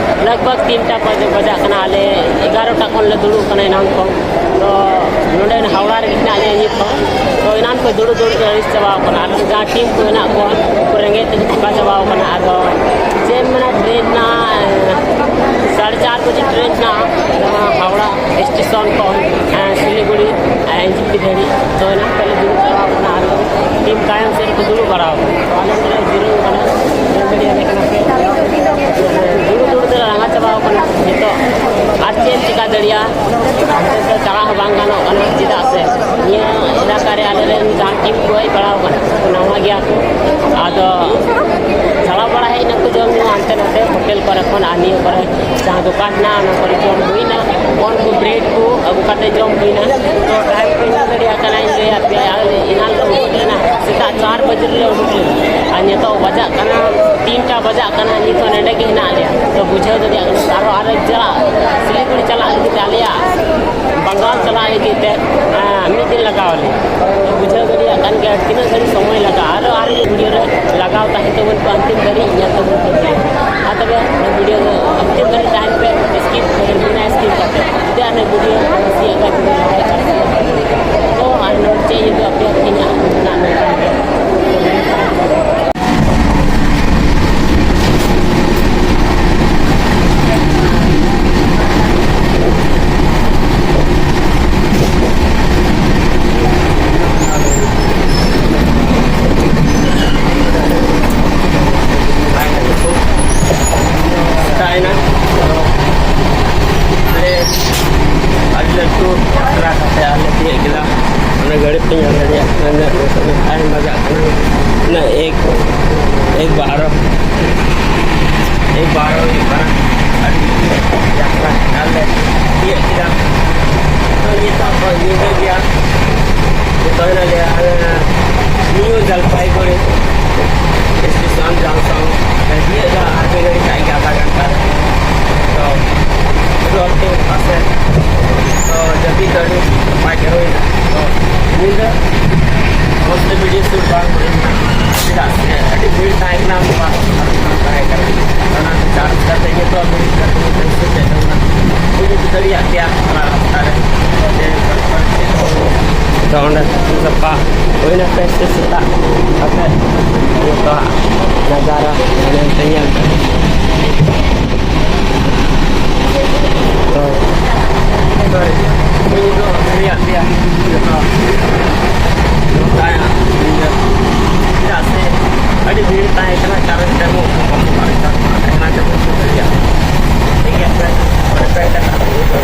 ᱞᱟᱜᱽ ᱵᱷᱟᱜᱽ ᱛᱤᱱᱴᱟ ᱵᱟᱡᱟᱜ ᱠᱟᱱᱟ᱾ ᱟᱞᱮ ᱮᱜᱟᱨᱚᱴᱟ ᱠᱷᱚᱱ ᱞᱮ ᱫᱩᱲᱩᱵ ᱠᱟᱱᱟ ᱮᱱᱟᱝ ᱠᱷᱚᱱ᱾ ᱛᱚ ᱱᱚᱰᱮ ᱦᱟᱣᱲᱟ ᱨᱮᱜᱮ ᱢᱮᱱᱟᱜ ᱞᱮᱭᱟ ᱱᱤᱛ ᱦᱚᱸ᱾ ᱛᱚ ᱮᱱᱟᱱ ᱠᱷᱚᱱ ᱫᱩᱲᱩᱵ ᱫᱩᱲᱩᱵ ᱛᱮ ᱟᱹᱲᱤᱥ ᱪᱟᱵᱟᱣ ᱠᱟᱱᱟ, ᱟᱨ ᱡᱟᱦᱟᱸ ᱴᱤᱢ ᱠᱚ ᱢᱮᱱᱟᱜ ᱠᱚᱣᱟ, ᱩᱱᱠᱩ ᱨᱮᱸᱜᱮᱡ ᱛᱮᱠᱚ ᱛᱷᱟᱠᱟ ᱪᱟᱵᱟᱣ ᱠᱟᱱᱟ᱾ ᱟᱫᱚ ᱪᱮᱫ ᱮᱢ ᱢᱮᱱᱟ, ᱴᱨᱮᱱ ᱨᱮᱱᱟᱜ ᱥᱟᱲᱮ ᱪᱟᱨ ᱵᱟᱡᱮ ᱴᱨᱮᱱ ᱦᱮᱱᱟᱜᱼᱟ, ᱦᱟᱣᱲᱟ ᱥᱴᱮᱥᱚᱱ ᱠᱷᱚᱱ ᱥᱤᱞᱤᱜᱩᱲᱤ ᱮᱱ ᱡᱤ ᱯᱤ ᱫᱷᱟᱹᱵᱤᱡ᱾ ᱛᱚ ᱮᱱᱟᱝ ᱠᱷᱚᱱ ᱞᱮ ᱫᱩᱲᱩᱵ ᱪᱟᱵᱟᱣ ᱠᱟᱱᱟ, ᱟᱨ ᱴᱤᱢ ᱛᱟᱭᱚᱢ ᱥᱮᱫ ᱨᱮᱠᱚ ᱫᱩᱲᱩᱵ ᱵᱟᱲᱟᱣ ᱠᱟᱱᱟ᱾ ᱛᱚ ᱟᱞᱮ ᱫᱚᱞᱮ ᱡᱤᱨᱟᱹᱣ ᱠᱟᱱᱟ, ᱧᱮᱞ ᱫᱟᱲᱮᱭᱟᱜ ᱠᱟᱱᱟ ᱯᱮ᱾ ᱫᱩᱲᱩᱵ ᱫᱩᱲᱩᱵ ᱛᱮᱞᱮ ᱞᱟᱸᱜᱟ ᱪᱟᱵᱟᱣ ᱠᱟᱱᱟ ᱱᱤᱛᱚᱜ, ᱟᱨ ᱪᱮᱫ ᱮᱢ ᱪᱮᱠᱟ ᱫᱟᱲᱮᱭᱟᱜᱼᱟ? ᱦᱟᱱᱛᱮ ᱫᱚ ᱪᱟᱞᱟᱣ ᱦᱚᱸ ᱵᱟᱝ ᱜᱟᱱᱚᱜ ᱠᱟᱱᱟ, ᱪᱮᱫᱟᱜ ᱥᱮ ᱱᱤᱭᱟᱹ ᱮᱞᱟᱠᱟ ᱨᱮ ᱟᱞᱮ ᱨᱮᱱ ᱡᱟᱦᱟᱸ ᱴᱤᱢ ᱠᱚ ᱦᱮᱡ ᱵᱟᱲᱟᱣ ᱠᱟᱱᱟ, ᱱᱟᱣᱟ ᱜᱮᱭᱟ ᱠᱚ᱾ ᱟᱫᱚ ᱪᱟᱞᱟᱣ ᱵᱟᱲᱟ ᱦᱮᱡ ᱱᱟᱠᱚ ᱡᱚᱢ ᱧᱩ ᱦᱟᱱᱛᱮ ᱱᱟᱛᱮ ᱦᱳᱴᱮᱞ ᱠᱚᱨᱮ ᱠᱷᱚᱱ, ᱟᱨ ᱱᱤᱭᱟᱹ ᱠᱚᱨᱮ ᱡᱟᱦᱟᱸ ᱫᱚᱠᱟᱱ ᱦᱮᱱᱟᱜᱼᱟ, ᱚᱱᱟ ᱠᱚᱨᱮ ᱡᱚᱢ ᱦᱩᱭᱱᱟ᱾ ᱵᱚᱱ ᱠᱚ ᱵᱨᱮᱰ ᱠᱚ ᱟᱹᱜᱩ ᱠᱟᱛᱮ ᱡᱚᱢ ᱦᱩᱭᱱᱟ᱾ ᱛᱚ ᱴᱟᱭᱤᱢ ᱠᱚ ᱧᱮᱞ ᱫᱟᱲᱮᱭᱟᱜ ᱠᱟᱱᱟ, ᱤᱧ ᱞᱟᱹᱭᱟᱫ ᱯᱮᱭᱟ, ᱮᱱᱟᱱ ᱞᱮ ᱩᱰᱩᱠ ᱞᱮᱱᱟ, ᱥᱮᱛᱟᱜ ᱪᱟᱨ ᱵᱟᱡᱮ ᱨᱮᱞᱮ ᱩᱰᱩᱠ ᱞᱮᱱᱟ, ᱟᱨ ᱱᱤᱛᱚᱜ ᱵᱟᱡᱟᱜ ᱠᱟᱱᱟ ᱛᱤᱱᱴᱟ ᱵᱟᱡᱟᱜ ᱠᱟᱱᱟ, ᱱᱤᱛ ᱦᱚᱸ ᱱᱚᱰᱮ ᱜᱮ ᱦᱮᱱᱟᱜ ᱞᱮᱭᱟ᱾ ᱛᱚ ᱵᱩᱡᱷᱟᱹᱣ ᱫᱟᱲᱮᱭᱟᱜ ᱠᱟᱱᱟ, ᱟᱨᱦᱚᱸ ᱟᱨᱚ ᱪᱟᱞᱟᱜ, ᱥᱤᱞᱤᱜᱩᱲᱤ ᱪᱟᱞᱟᱜ ᱞᱟᱹᱜᱤᱫ ᱛᱮ ᱟᱞᱮᱭᱟᱜ ᱵᱟᱝᱜᱟᱞ ᱪᱟᱞᱟᱜ ᱞᱟᱹᱜᱤᱫ ᱛᱮ, ᱟᱸ, ᱢᱤᱫ ᱫᱤᱱ ᱞᱟᱜᱟᱣ ᱟᱞᱮ᱾ ᱵᱩᱡᱷᱟᱹᱣ ᱫᱟᱲᱮᱭᱟᱜ ᱠᱟᱱ ᱜᱮᱭᱟ ᱛᱤᱱᱟᱹᱜ ᱜᱷᱟᱹᱲᱤᱡ ᱥᱚᱢᱚᱭ ᱞᱟᱜᱟᱜᱼᱟ᱾ ᱟᱨᱚ ᱟᱨ ᱢᱤᱫ ᱵᱷᱤᱰᱤᱭᱳ ᱨᱮ ᱞᱟᱜᱟᱣ ᱛᱟᱦᱮᱱ ᱛᱟᱵᱚᱱ ᱯᱮ, ᱟᱱᱛᱤᱢ ᱫᱷᱟᱹᱵᱤᱡ ᱧᱮᱞ ᱛᱟᱵᱚᱱ ᱯᱮ᱾ ᱟᱨ ᱛᱚᱵᱮ ᱵᱷᱤᱰᱤᱭᱳ ᱫᱚ ᱟᱱᱛᱤᱢ ᱫᱷᱟᱹᱵᱤᱡ ᱛᱟᱦᱮᱱ ᱯᱮ, ᱥᱠᱤᱯ ᱵᱤᱱᱟ ᱥᱠᱤᱯ ᱠᱟᱛᱮ᱾ ᱡᱩᱫᱤ ᱟᱨ ᱵᱷᱤᱰᱤᱭᱳ ᱠᱩᱥᱤᱭᱟᱜ ᱠᱷᱟᱱ ᱵᱷᱤᱰᱤᱭᱳ ᱞᱟᱭᱤᱠ ᱟᱨ ᱥᱮᱭᱟᱨ ᱛᱟᱵᱚᱱ ᱯᱮ᱾ ᱛᱚ ᱟᱨ ᱱᱚᱰᱮ ᱪᱮᱫ ᱦᱩᱭᱩᱜᱼᱟ ᱟᱯᱮᱭᱟᱜ ᱤᱧᱟᱹᱜ ᱢᱮᱱᱟᱜ ᱱᱚᱰᱮ᱾ ᱥᱮᱛᱟᱜ ᱮᱱᱟ, ᱮᱠ ᱵᱟᱨᱚ, ᱮᱠ ᱵᱟᱨᱚ ᱦᱩᱭᱩᱜ ᱠᱟᱱᱟ᱾ ᱟᱹᱰᱤ ᱡᱟᱛᱨᱟ ᱟᱞᱮ ᱛᱤᱭᱟᱹᱜ ᱠᱮᱫᱟ᱾ ᱛᱚ, ᱱᱤᱛᱚᱜ ᱫᱚ ᱧᱤᱫᱟᱹ ᱜᱮᱭᱟ᱾ ᱱᱤᱛᱚᱜ ᱦᱮᱱᱟᱜ ᱞᱮᱭᱟ ᱟᱞᱮ ᱱᱤᱭᱩ ᱡᱚᱞᱯᱟᱭᱜᱩᱲᱤ ᱥᱴᱮᱥᱚᱱ ᱡᱚᱝᱥᱚᱱ᱾ ᱛᱤᱭᱟᱹᱜ ᱫᱚ ᱟᱨ ᱢᱤᱫ ᱜᱷᱟᱹᱲᱤᱡ ᱠᱷᱟᱡ ᱜᱮ, ᱟᱫᱷᱟ ᱜᱷᱚᱱᱴᱟ ᱨᱮ᱾ ᱛᱚ, ᱨᱚᱲ ᱛᱮ ᱯᱟᱥᱮ, ᱛᱚ, ᱡᱟᱹᱯᱤᱫ ᱫᱚ ᱟᱹᱰᱤ ᱱᱟᱯᱟᱭ ᱜᱮ ᱦᱩᱭᱱᱟ᱾ ᱛᱚ, ᱧᱤᱫᱟᱹ ᱢᱚᱡᱽ ᱛᱮ ᱵᱷᱤᱰᱤᱭᱳ ᱥᱩᱴ ᱵᱟᱝ ᱦᱩᱭ ᱞᱮᱱᱟ, ᱪᱮᱫᱟᱜ ᱥᱮ ᱟᱹᱰᱤ ᱵᱷᱤᱲ ᱛᱟᱦᱮᱸ ᱠᱟᱱᱟ, ᱵᱟᱥ ᱛᱟᱦᱮᱸ ᱠᱟᱱᱟ᱾ ᱚᱱᱟ ᱪᱟᱨᱡᱽ ᱠᱟᱛᱮ ᱱᱤᱛᱚᱜ ᱵᱷᱤᱲ ᱠᱟᱛᱮ ᱱᱤᱛᱚᱜ ᱥᱮᱴᱮᱨ ᱮᱱᱟ᱾ ᱦᱩᱭ ᱫᱟᱲᱮᱭᱟᱜ ᱜᱮᱭᱟ ᱚᱱᱟ ᱨᱟᱥᱛᱟ ᱨᱮ᱾ ᱛᱚ, ᱚᱸᱰᱮ ᱥᱟᱯᱷᱟ ᱦᱩᱭᱱᱟ ᱯᱮ ᱥᱮ ᱥᱮᱛᱟᱜ ᱠᱟᱛᱮ ᱱᱤᱛᱚᱜ ᱱᱟᱡᱟᱨᱟ ᱧᱮᱞ ᱯᱮ, ᱧᱮᱞ ᱯᱮ᱾ ᱛᱚ, ᱨᱮᱭᱟᱜ ᱜᱮᱭᱟ᱾ ᱱᱚᱝᱠᱟ ᱧᱤᱫᱟᱹ᱾ ᱪᱮᱫᱟᱜ ᱥᱮ ᱟᱹᱰᱤ ᱵᱷᱤᱲ ᱛᱟᱦᱮᱸ ᱠᱟᱱᱟ, ᱠᱟᱨᱚᱱ ᱛᱮ ᱩᱱᱟᱹᱜ ᱦᱚᱲ ᱠᱚ ᱵᱟᱝ ᱪᱟᱞᱟᱜ ᱠᱟᱱᱟ᱾ ᱴᱷᱤᱠ ᱜᱮᱭᱟ, ᱯᱮ, ᱯᱮ, ᱯᱮ, ᱯᱮ᱾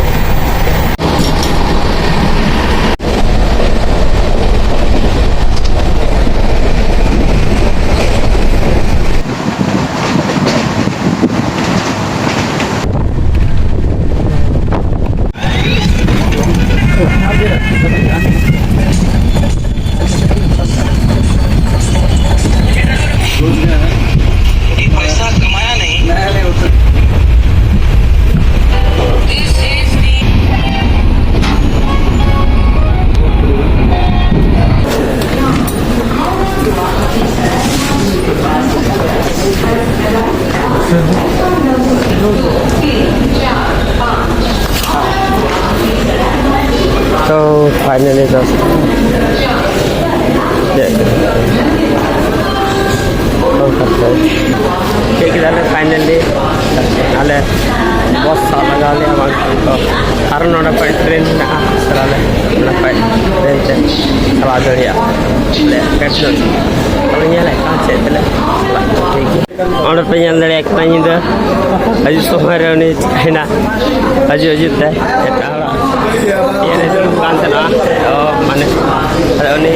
पैसा कमाया नहीं। ᱛᱚ, ᱯᱷᱟᱭᱱᱟᱞᱤ ᱫᱚ ᱪᱮᱫ? ᱪᱮᱫ ᱠᱮᱫᱟᱞᱮ ᱯᱷᱟᱭᱱᱟᱞᱤ, ᱟᱞᱮ ᱵᱚᱥ ᱥᱟᱵ ᱞᱟᱜᱟᱣ ᱞᱮᱭᱟ ᱵᱟᱝ ᱛᱚ, ᱟᱨ ᱱᱚᱰᱮ ᱠᱷᱚᱡ ᱴᱨᱮᱱ ᱢᱮᱱᱟᱜᱼᱟ, ᱪᱟᱞᱟᱜ ᱟᱞᱮ ᱱᱚᱰᱮ ᱠᱷᱚᱡ ᱴᱨᱮᱱ ᱛᱮ ᱪᱟᱞᱟᱣ ᱫᱟᱲᱮᱭᱟᱜᱼᱟ᱾ ᱵᱚᱞᱮ, ᱯᱮᱴᱨᱳᱞ ᱛᱚᱵᱮ ᱧᱮᱞᱮᱫ ᱠᱟᱱ ᱪᱮᱫ ᱛᱮᱞᱮ ᱪᱟᱞᱟᱜ ᱠᱟᱱᱟ, ᱴᱷᱤᱠ ᱜᱮᱭᱟ᱾ ᱚᱸᱰᱮ ᱯᱮ ᱧᱮᱞ ᱫᱟᱲᱮᱭᱟᱜ ᱠᱟᱱᱟ, ᱧᱤᱫᱟᱹ ᱦᱤᱡᱩᱜ ᱥᱚᱢᱚᱭ ᱨᱮ ᱩᱱᱤ ᱪᱤᱠᱟᱹᱭᱮᱱᱟ, ᱦᱤᱡᱩᱜ ᱦᱤᱡᱩᱜ ᱛᱮ ᱮᱴᱟᱜ ᱦᱚᱲᱟᱜ ᱤᱭᱟᱹ ᱨᱮ ᱫᱩᱲᱩᱵ ᱠᱟᱱ ᱛᱟᱦᱮᱱᱟ᱾ ᱛᱚ, ᱢᱟᱱᱮ, ᱟᱫᱚ ᱩᱱᱤ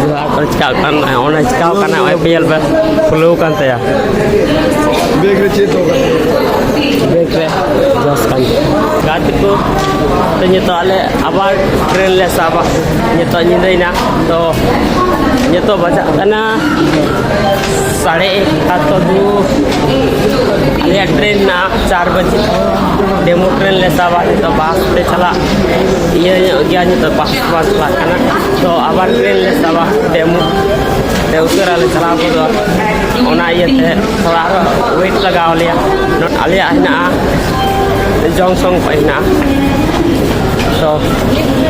ᱡᱚᱦᱟᱨ ᱠᱚ ᱪᱤᱠᱟᱹᱜ ᱠᱟᱱ, ᱚᱱᱟ ᱪᱤᱠᱟᱹᱣ ᱠᱟᱱᱟ, ᱚᱱᱟ ᱯᱤᱭᱮᱞ ᱵᱮ ᱯᱷᱩᱞᱟᱹᱣ ᱠᱟᱱ ᱛᱟᱭᱟ᱾ ᱵᱮᱜᱽ ᱨᱮ ᱪᱮᱫ ᱫᱚ? ᱵᱮᱜᱽ ᱨᱮ ᱡᱚᱥ ᱠᱟᱱ᱾ ᱜᱟᱛᱮ ᱠᱚ, ᱛᱚ ᱱᱤᱛᱚᱜ ᱟᱞᱮ ᱟᱵᱟᱨ ᱴᱨᱮᱱ ᱞᱮ ᱥᱟᱵᱟ᱾ ᱱᱤᱛᱚᱜ ᱧᱤᱫᱟᱹᱭᱮᱱᱟ, ᱛᱚ ᱱᱤᱛᱚᱜ ᱵᱟᱡᱟᱜ ᱠᱟᱱᱟ ᱥᱟᱲᱮ ᱮᱠ ᱛᱚ ᱫᱩ, ᱟᱞᱮᱭᱟᱜ ᱴᱨᱮᱱ ᱢᱮᱱᱟᱜᱼᱟ ᱪᱟᱨ ᱵᱟᱡᱮ᱾ ᱰᱮᱢᱳ ᱴᱨᱮᱱ ᱞᱮ ᱥᱟᱵᱟ, ᱱᱤᱛᱚᱜ ᱵᱟᱥ ᱛᱮ ᱪᱟᱞᱟᱜ ᱤᱭᱟᱹ ᱧᱚᱜ ᱜᱮᱭᱟ, ᱱᱤᱛᱚᱜ ᱵᱟᱥ ᱵᱟᱝ ᱪᱟᱞᱟᱜ ᱠᱟᱱᱟ᱾ ᱛᱚ ᱟᱵᱟᱨ ᱴᱨᱮᱱ ᱞᱮ ᱥᱟᱵᱟ, ᱰᱮᱢᱳ ᱛᱮ ᱩᱥᱟᱹᱨᱟ ᱞᱮ ᱪᱟᱞᱟᱣ ᱜᱚᱫᱚᱜᱼᱟ᱾ ᱚᱱᱟ ᱤᱭᱟᱹᱛᱮ ᱛᱷᱚᱲᱟ ᱟᱨᱚ ᱣᱮᱴ ᱞᱟᱜᱟᱣ ᱞᱮᱭᱟ᱾ ᱱᱚᱰᱮ ᱟᱞᱮᱭᱟᱜ ᱦᱮᱱᱟᱜᱼᱟ, ᱡᱚᱝᱥᱚᱱ ᱠᱷᱚᱱ ᱦᱮᱱᱟᱜᱼᱟ᱾ ᱛᱚ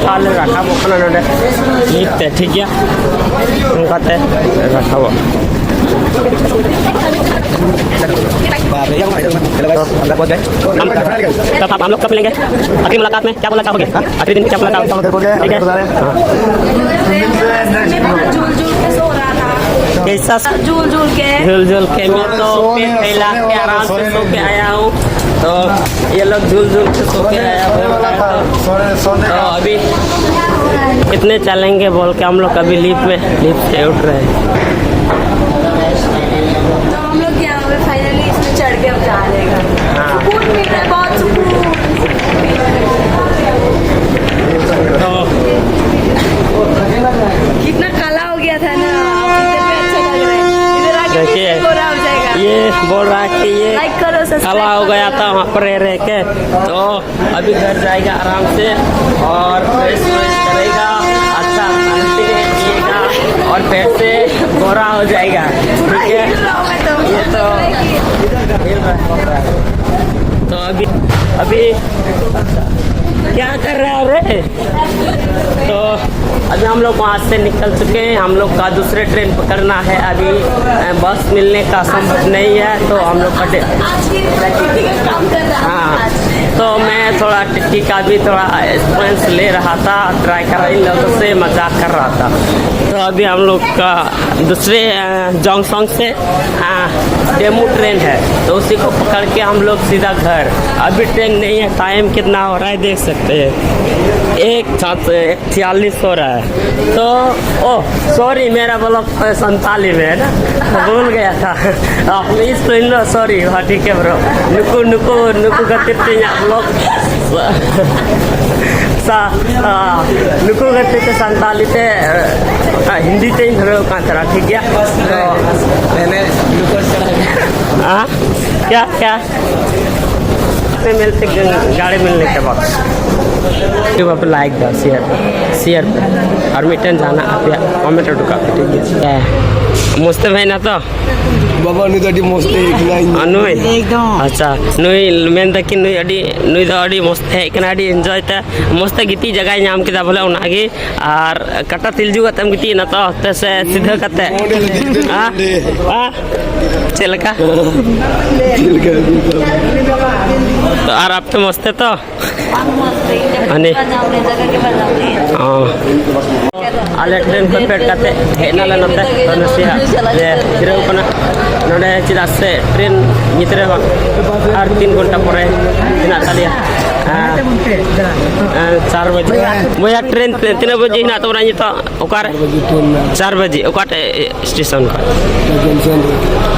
ᱛᱟᱦᱞᱮ ᱨᱟᱠᱟᱵᱚᱜ ᱠᱟᱱᱟ ᱱᱚᱰᱮ ᱞᱤᱯᱷᱴ ᱛᱮ, ᱴᱷᱤᱠ ᱜᱮᱭᱟ, ᱚᱱᱠᱟᱛᱮ ᱨᱟᱠᱟᱵᱚᱜ᱾ हम, तब आप हम लोग कब मिलेंगे? आखिरी मुलाकात में क्या बोलना चाहोगे? आखिरी दिन क्या बोलना चाहोगे? ठीक है। झूल झूल के सो रहा था। कैसा? झूल झूल के। झूल झूल के मैं तो पेट फैला के आराम से सो के आया हूँ। तो ये लोग झूल झूल के सो के आया हुआ है। तो अभी कितने चलेंगे बोल के हम लोग अभी लिफ्ट में, लिफ्ट से उठ रहे हैं। तो हम लोग यहाँ पे फाइनली इसमें चढ़ के अब जा रहे हैं। हाँ। सुकून मिल रहा है, बहुत सुकून। तो कितना काला हो गया था ना, अब इधर पे अच्छा लग रहा है। इधर आके देखिए, गोरा हो जाएगा। ये बोल रहा है कि ये लाइक करो, सब्सक्राइब काला हो गया था वहाँ पर रह रह के, तो अभी घर जाएगा आराम से और फ्रेश फ्रेश करेगा, अच्छा खाने पीने पिएगा और फिर से गोरा हो जाएगा। ठीक है, ये तो तो अभी, अभी क्या कर रहा है रे? तो अभी हम लोग वहाँ से निकल चुके हैं। हम लोग का दूसरे ट्रेन पकड़ना है। अभी बस मिलने का संभव नहीं है, तो हम लोग का काम कर रहा है। हाँ। तो मैं थोड़ा टिट्टी का भी थोड़ा एक्सपीरियंस ले रहा था, ट्राई कर रहा, इन लोगों से मजाक कर रहा था। तो अभी हम लोग का दूसरे जॉन्गसोंग से डेमू ट्रेन है, तो उसी को पकड़ के हम लोग सीधा घर। अभी ट्रेन नहीं है, टाइम कितना हो रहा है देख सकते हैं, एक सात छियालीस हो रहा है। तो ओह, सॉरी, मेरा ब्लॉग संताली में है ना, भूल गया था। आप प्लीज तो इन लो, सॉरी। हाँ, ठीक है ब्रो। नुकु नुकु नुकु गति पे आप लोग सा आ, नुकु गति पे संताली पे आ, हिंदी ते ही धरो का तरह, ठीक है? तो मैंने नुकु हाँ, क्या क्या? पे मिलते गाड़ी मिलने के बाद। यूट्यूब पे लाइक दा, शेयर, शेयर पे ᱟᱨ ᱢᱤᱫᱴᱮᱱ ᱡᱟᱦᱟᱱᱟᱜ ᱟᱯᱮᱭᱟᱜ ᱠᱚᱢᱮᱱᱴ ᱩᱰᱩᱠ ᱠᱟᱜ ᱯᱮ, ᱴᱷᱤᱠ ᱜᱮᱭᱟ? ᱢᱚᱡᱽ ᱛᱮ ᱦᱩᱭᱱᱟ ᱛᱚ? ᱵᱟᱵᱟ, ᱱᱩᱭ ᱫᱚ ᱟᱹᱰᱤ ᱢᱚᱡᱽ ᱛᱮ ᱮᱠᱞᱟᱧ᱾ ᱟᱨ ᱱᱩᱭ? ᱮᱠᱫᱚᱢ᱾ ᱟᱪᱪᱷᱟ, ᱱᱩᱭ ᱢᱮᱱ ᱫᱟᱠᱤᱱ ᱱᱩᱭ ᱟᱹᱰᱤ, ᱱᱩᱭ ᱫᱚ ᱟᱹᱰᱤ ᱢᱚᱡᱽ ᱛᱮ ᱦᱮᱡ ᱠᱟᱱᱟ, ᱟᱹᱰᱤ ᱮᱱᱡᱚᱭ ᱛᱮ ᱢᱚᱡᱽ ᱛᱮ ᱜᱤᱛᱤᱡ ᱡᱟᱭᱜᱟᱭ ᱧᱟᱢ ᱠᱮᱫᱟ ᱵᱚᱞᱮ, ᱚᱱᱟᱜᱮ᱾ ᱟᱨ ᱠᱟᱴᱟ ᱛᱤᱞᱡᱩ ᱠᱟᱛᱮᱢ ᱜᱤᱛᱤᱡ ᱮᱱᱟ ᱛᱚ, ᱦᱟᱱᱛᱮ ᱥᱮ ᱥᱤᱫᱷᱟᱹ ᱠᱟᱛᱮ? ᱦᱮᱸ? ᱦᱮᱸ? ᱪᱮᱫ ᱞᱮᱠᱟ? ᱪᱮᱫ ᱞᱮᱠᱟ? ᱛᱚ, ᱟᱨ ᱟᱯᱮ ᱢᱚᱡᱽ ᱛᱮ ᱛᱚ? ᱦᱟᱱᱮ᱾ ᱚ᱾ ᱟᱞᱮ ᱴᱨᱮᱱ ᱠᱷᱚᱱ ᱯᱷᱮᱰ ᱠᱟᱛᱮ ᱦᱮᱡ ᱮᱱᱟᱞᱮ ᱱᱚᱛᱮ, ᱛᱚ ᱱᱟᱥᱮᱭᱟᱜ ᱞᱮ ᱡᱤᱨᱟᱹᱣ ᱠᱟᱱᱟ ᱱᱚᱰᱮ, ᱪᱮᱫᱟᱜ ᱥᱮ ᱴᱨᱮᱱ ᱧᱤᱛ ᱨᱮ ᱵᱟᱝ, ᱟᱨ ᱛᱤᱱ ᱜᱷᱚᱱᱴᱟ ᱯᱚᱨᱮ ᱦᱮᱱᱟᱜ ᱛᱟᱞᱮᱭᱟ᱾ ᱦᱮᱸ, ᱦᱮᱸ, ᱪᱟᱨ ᱵᱟᱡᱮ᱾ ᱵᱚᱭᱦᱟ, ᱴᱨᱮᱱ ᱛᱤᱱᱟᱹᱜ ᱵᱟᱡᱮ ᱦᱮᱱᱟᱜ ᱛᱟᱵᱚᱱᱟ ᱱᱤᱛᱚᱜ? ᱚᱠᱟᱨᱮ? ᱪᱟᱨ ᱵᱟᱡᱮ ᱴᱨᱮᱱ ᱢᱮᱱᱟᱜᱼᱟ᱾ ᱪᱟᱨ ᱵᱟᱡᱮ, ᱚᱠᱟᱴᱟᱜ ᱥᱴᱮᱥᱚᱱ ᱠᱷᱚᱱ? ᱡᱚᱝᱥᱚᱱ ᱨᱮ᱾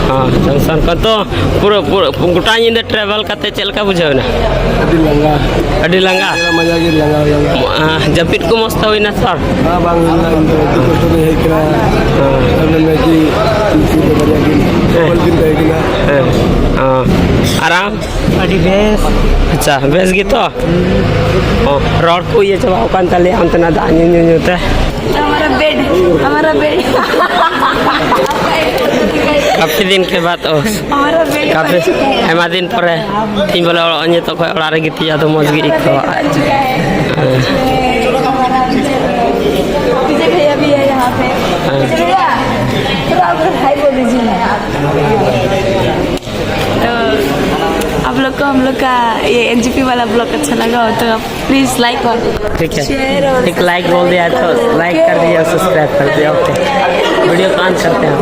ᱦᱮᱸ, ᱡᱚᱝᱥᱚᱱ ᱠᱷᱚᱱ᱾ ᱛᱚ ᱯᱩᱨᱟᱹ, ᱯᱩᱨᱟᱹ ᱜᱚᱴᱟ ᱧᱤᱫᱟᱹ ᱴᱨᱟᱵᱷᱮᱞ ᱠᱟᱛᱮ ᱪᱮᱫ ᱞᱮᱠᱟ ᱵᱩᱡᱷᱟᱹᱣ ᱮᱱᱟ? ᱟᱹᱰᱤ ᱞᱟᱸᱜᱟ᱾ ᱟᱹᱰᱤ ᱞᱟᱸᱜᱟ? ᱢᱟᱡᱟ ᱜᱮ ᱞᱟᱸᱜᱟ, ᱞᱟᱸᱜᱟ᱾ ᱟᱸ, ᱡᱟᱹᱯᱤᱫ ᱠᱚ ᱢᱚᱡᱽ ᱛᱮ ᱦᱩᱭᱱᱟ ᱥᱮ ᱵᱟᱝ? ᱦᱮᱸ, ᱵᱟᱝ ᱦᱩᱭ ᱞᱮᱱᱟ, ᱤᱧ ᱫᱚ ᱟᱹᱰᱤ ᱠᱚᱥᱴᱚ ᱛᱮᱧ ᱦᱮᱡ ᱠᱟᱱᱟ᱾ ᱦᱮᱸ᱾ ᱟᱨ ᱢᱮᱱ ᱢᱮ ᱠᱤ ᱩᱱᱠᱩ ᱫᱚ ᱵᱟᱨᱭᱟ ᱠᱤᱱ ᱦᱮᱸ᱾ ᱵᱚᱞ ᱠᱤᱱ ᱛᱟᱦᱮᱸ ᱠᱟᱱᱟ᱾ ᱦᱮᱸ᱾ ᱟᱸ, ᱟᱨ ᱟᱢ? ᱟᱹᱰᱤ ᱵᱮᱥ᱾ ᱟᱪᱪᱷᱟ, ᱵᱮᱥ ᱜᱮᱛᱚ? ᱚ, ᱨᱚᱲ ᱠᱚ ᱤᱭᱟᱹ ᱪᱟᱵᱟᱣ ᱟᱠᱟᱱ ᱛᱟᱞᱮᱭᱟ ᱚᱱᱛᱮᱱᱟᱜ ᱫᱟᱜ ᱧᱩ, ᱧᱩ, ᱧᱩ ᱛᱮ᱾ हमारा बेड, हमारा बेड। काफी दिन के बाद, ओ, हमारा बेड। काफी ᱟᱭᱢᱟ ᱫᱤᱱ ᱯᱚᱨᱮ ᱤᱧ ᱵᱚᱞᱮ ᱚᱲᱟᱜ, ᱱᱤᱛᱚᱜ ᱠᱷᱚᱱ ᱚᱲᱟᱜ ᱨᱮ ᱜᱤᱛᱤᱡ ᱟᱫᱚ ᱢᱚᱡᱽ ᱜᱮ ᱟᱹᱭᱠᱟᱹᱣᱟ᱾ ᱦᱮᱸ᱾ पीछे भैया भी है यहाँ पे। हाँ। भैया, थोड़ा आप लोग हाय बोल दीजिए ना। तो आप लोग को हम लोग का ये एनजीपी वाला ब्लॉग अच्छा लगा हो तो आप प्लीज लाइक और ठीक है। शेयर और एक लाइक बोल दिया तो लाइक कर दिया, सब्सक्राइब कर दिया। ओके, वीडियो को ऑन करते हैं।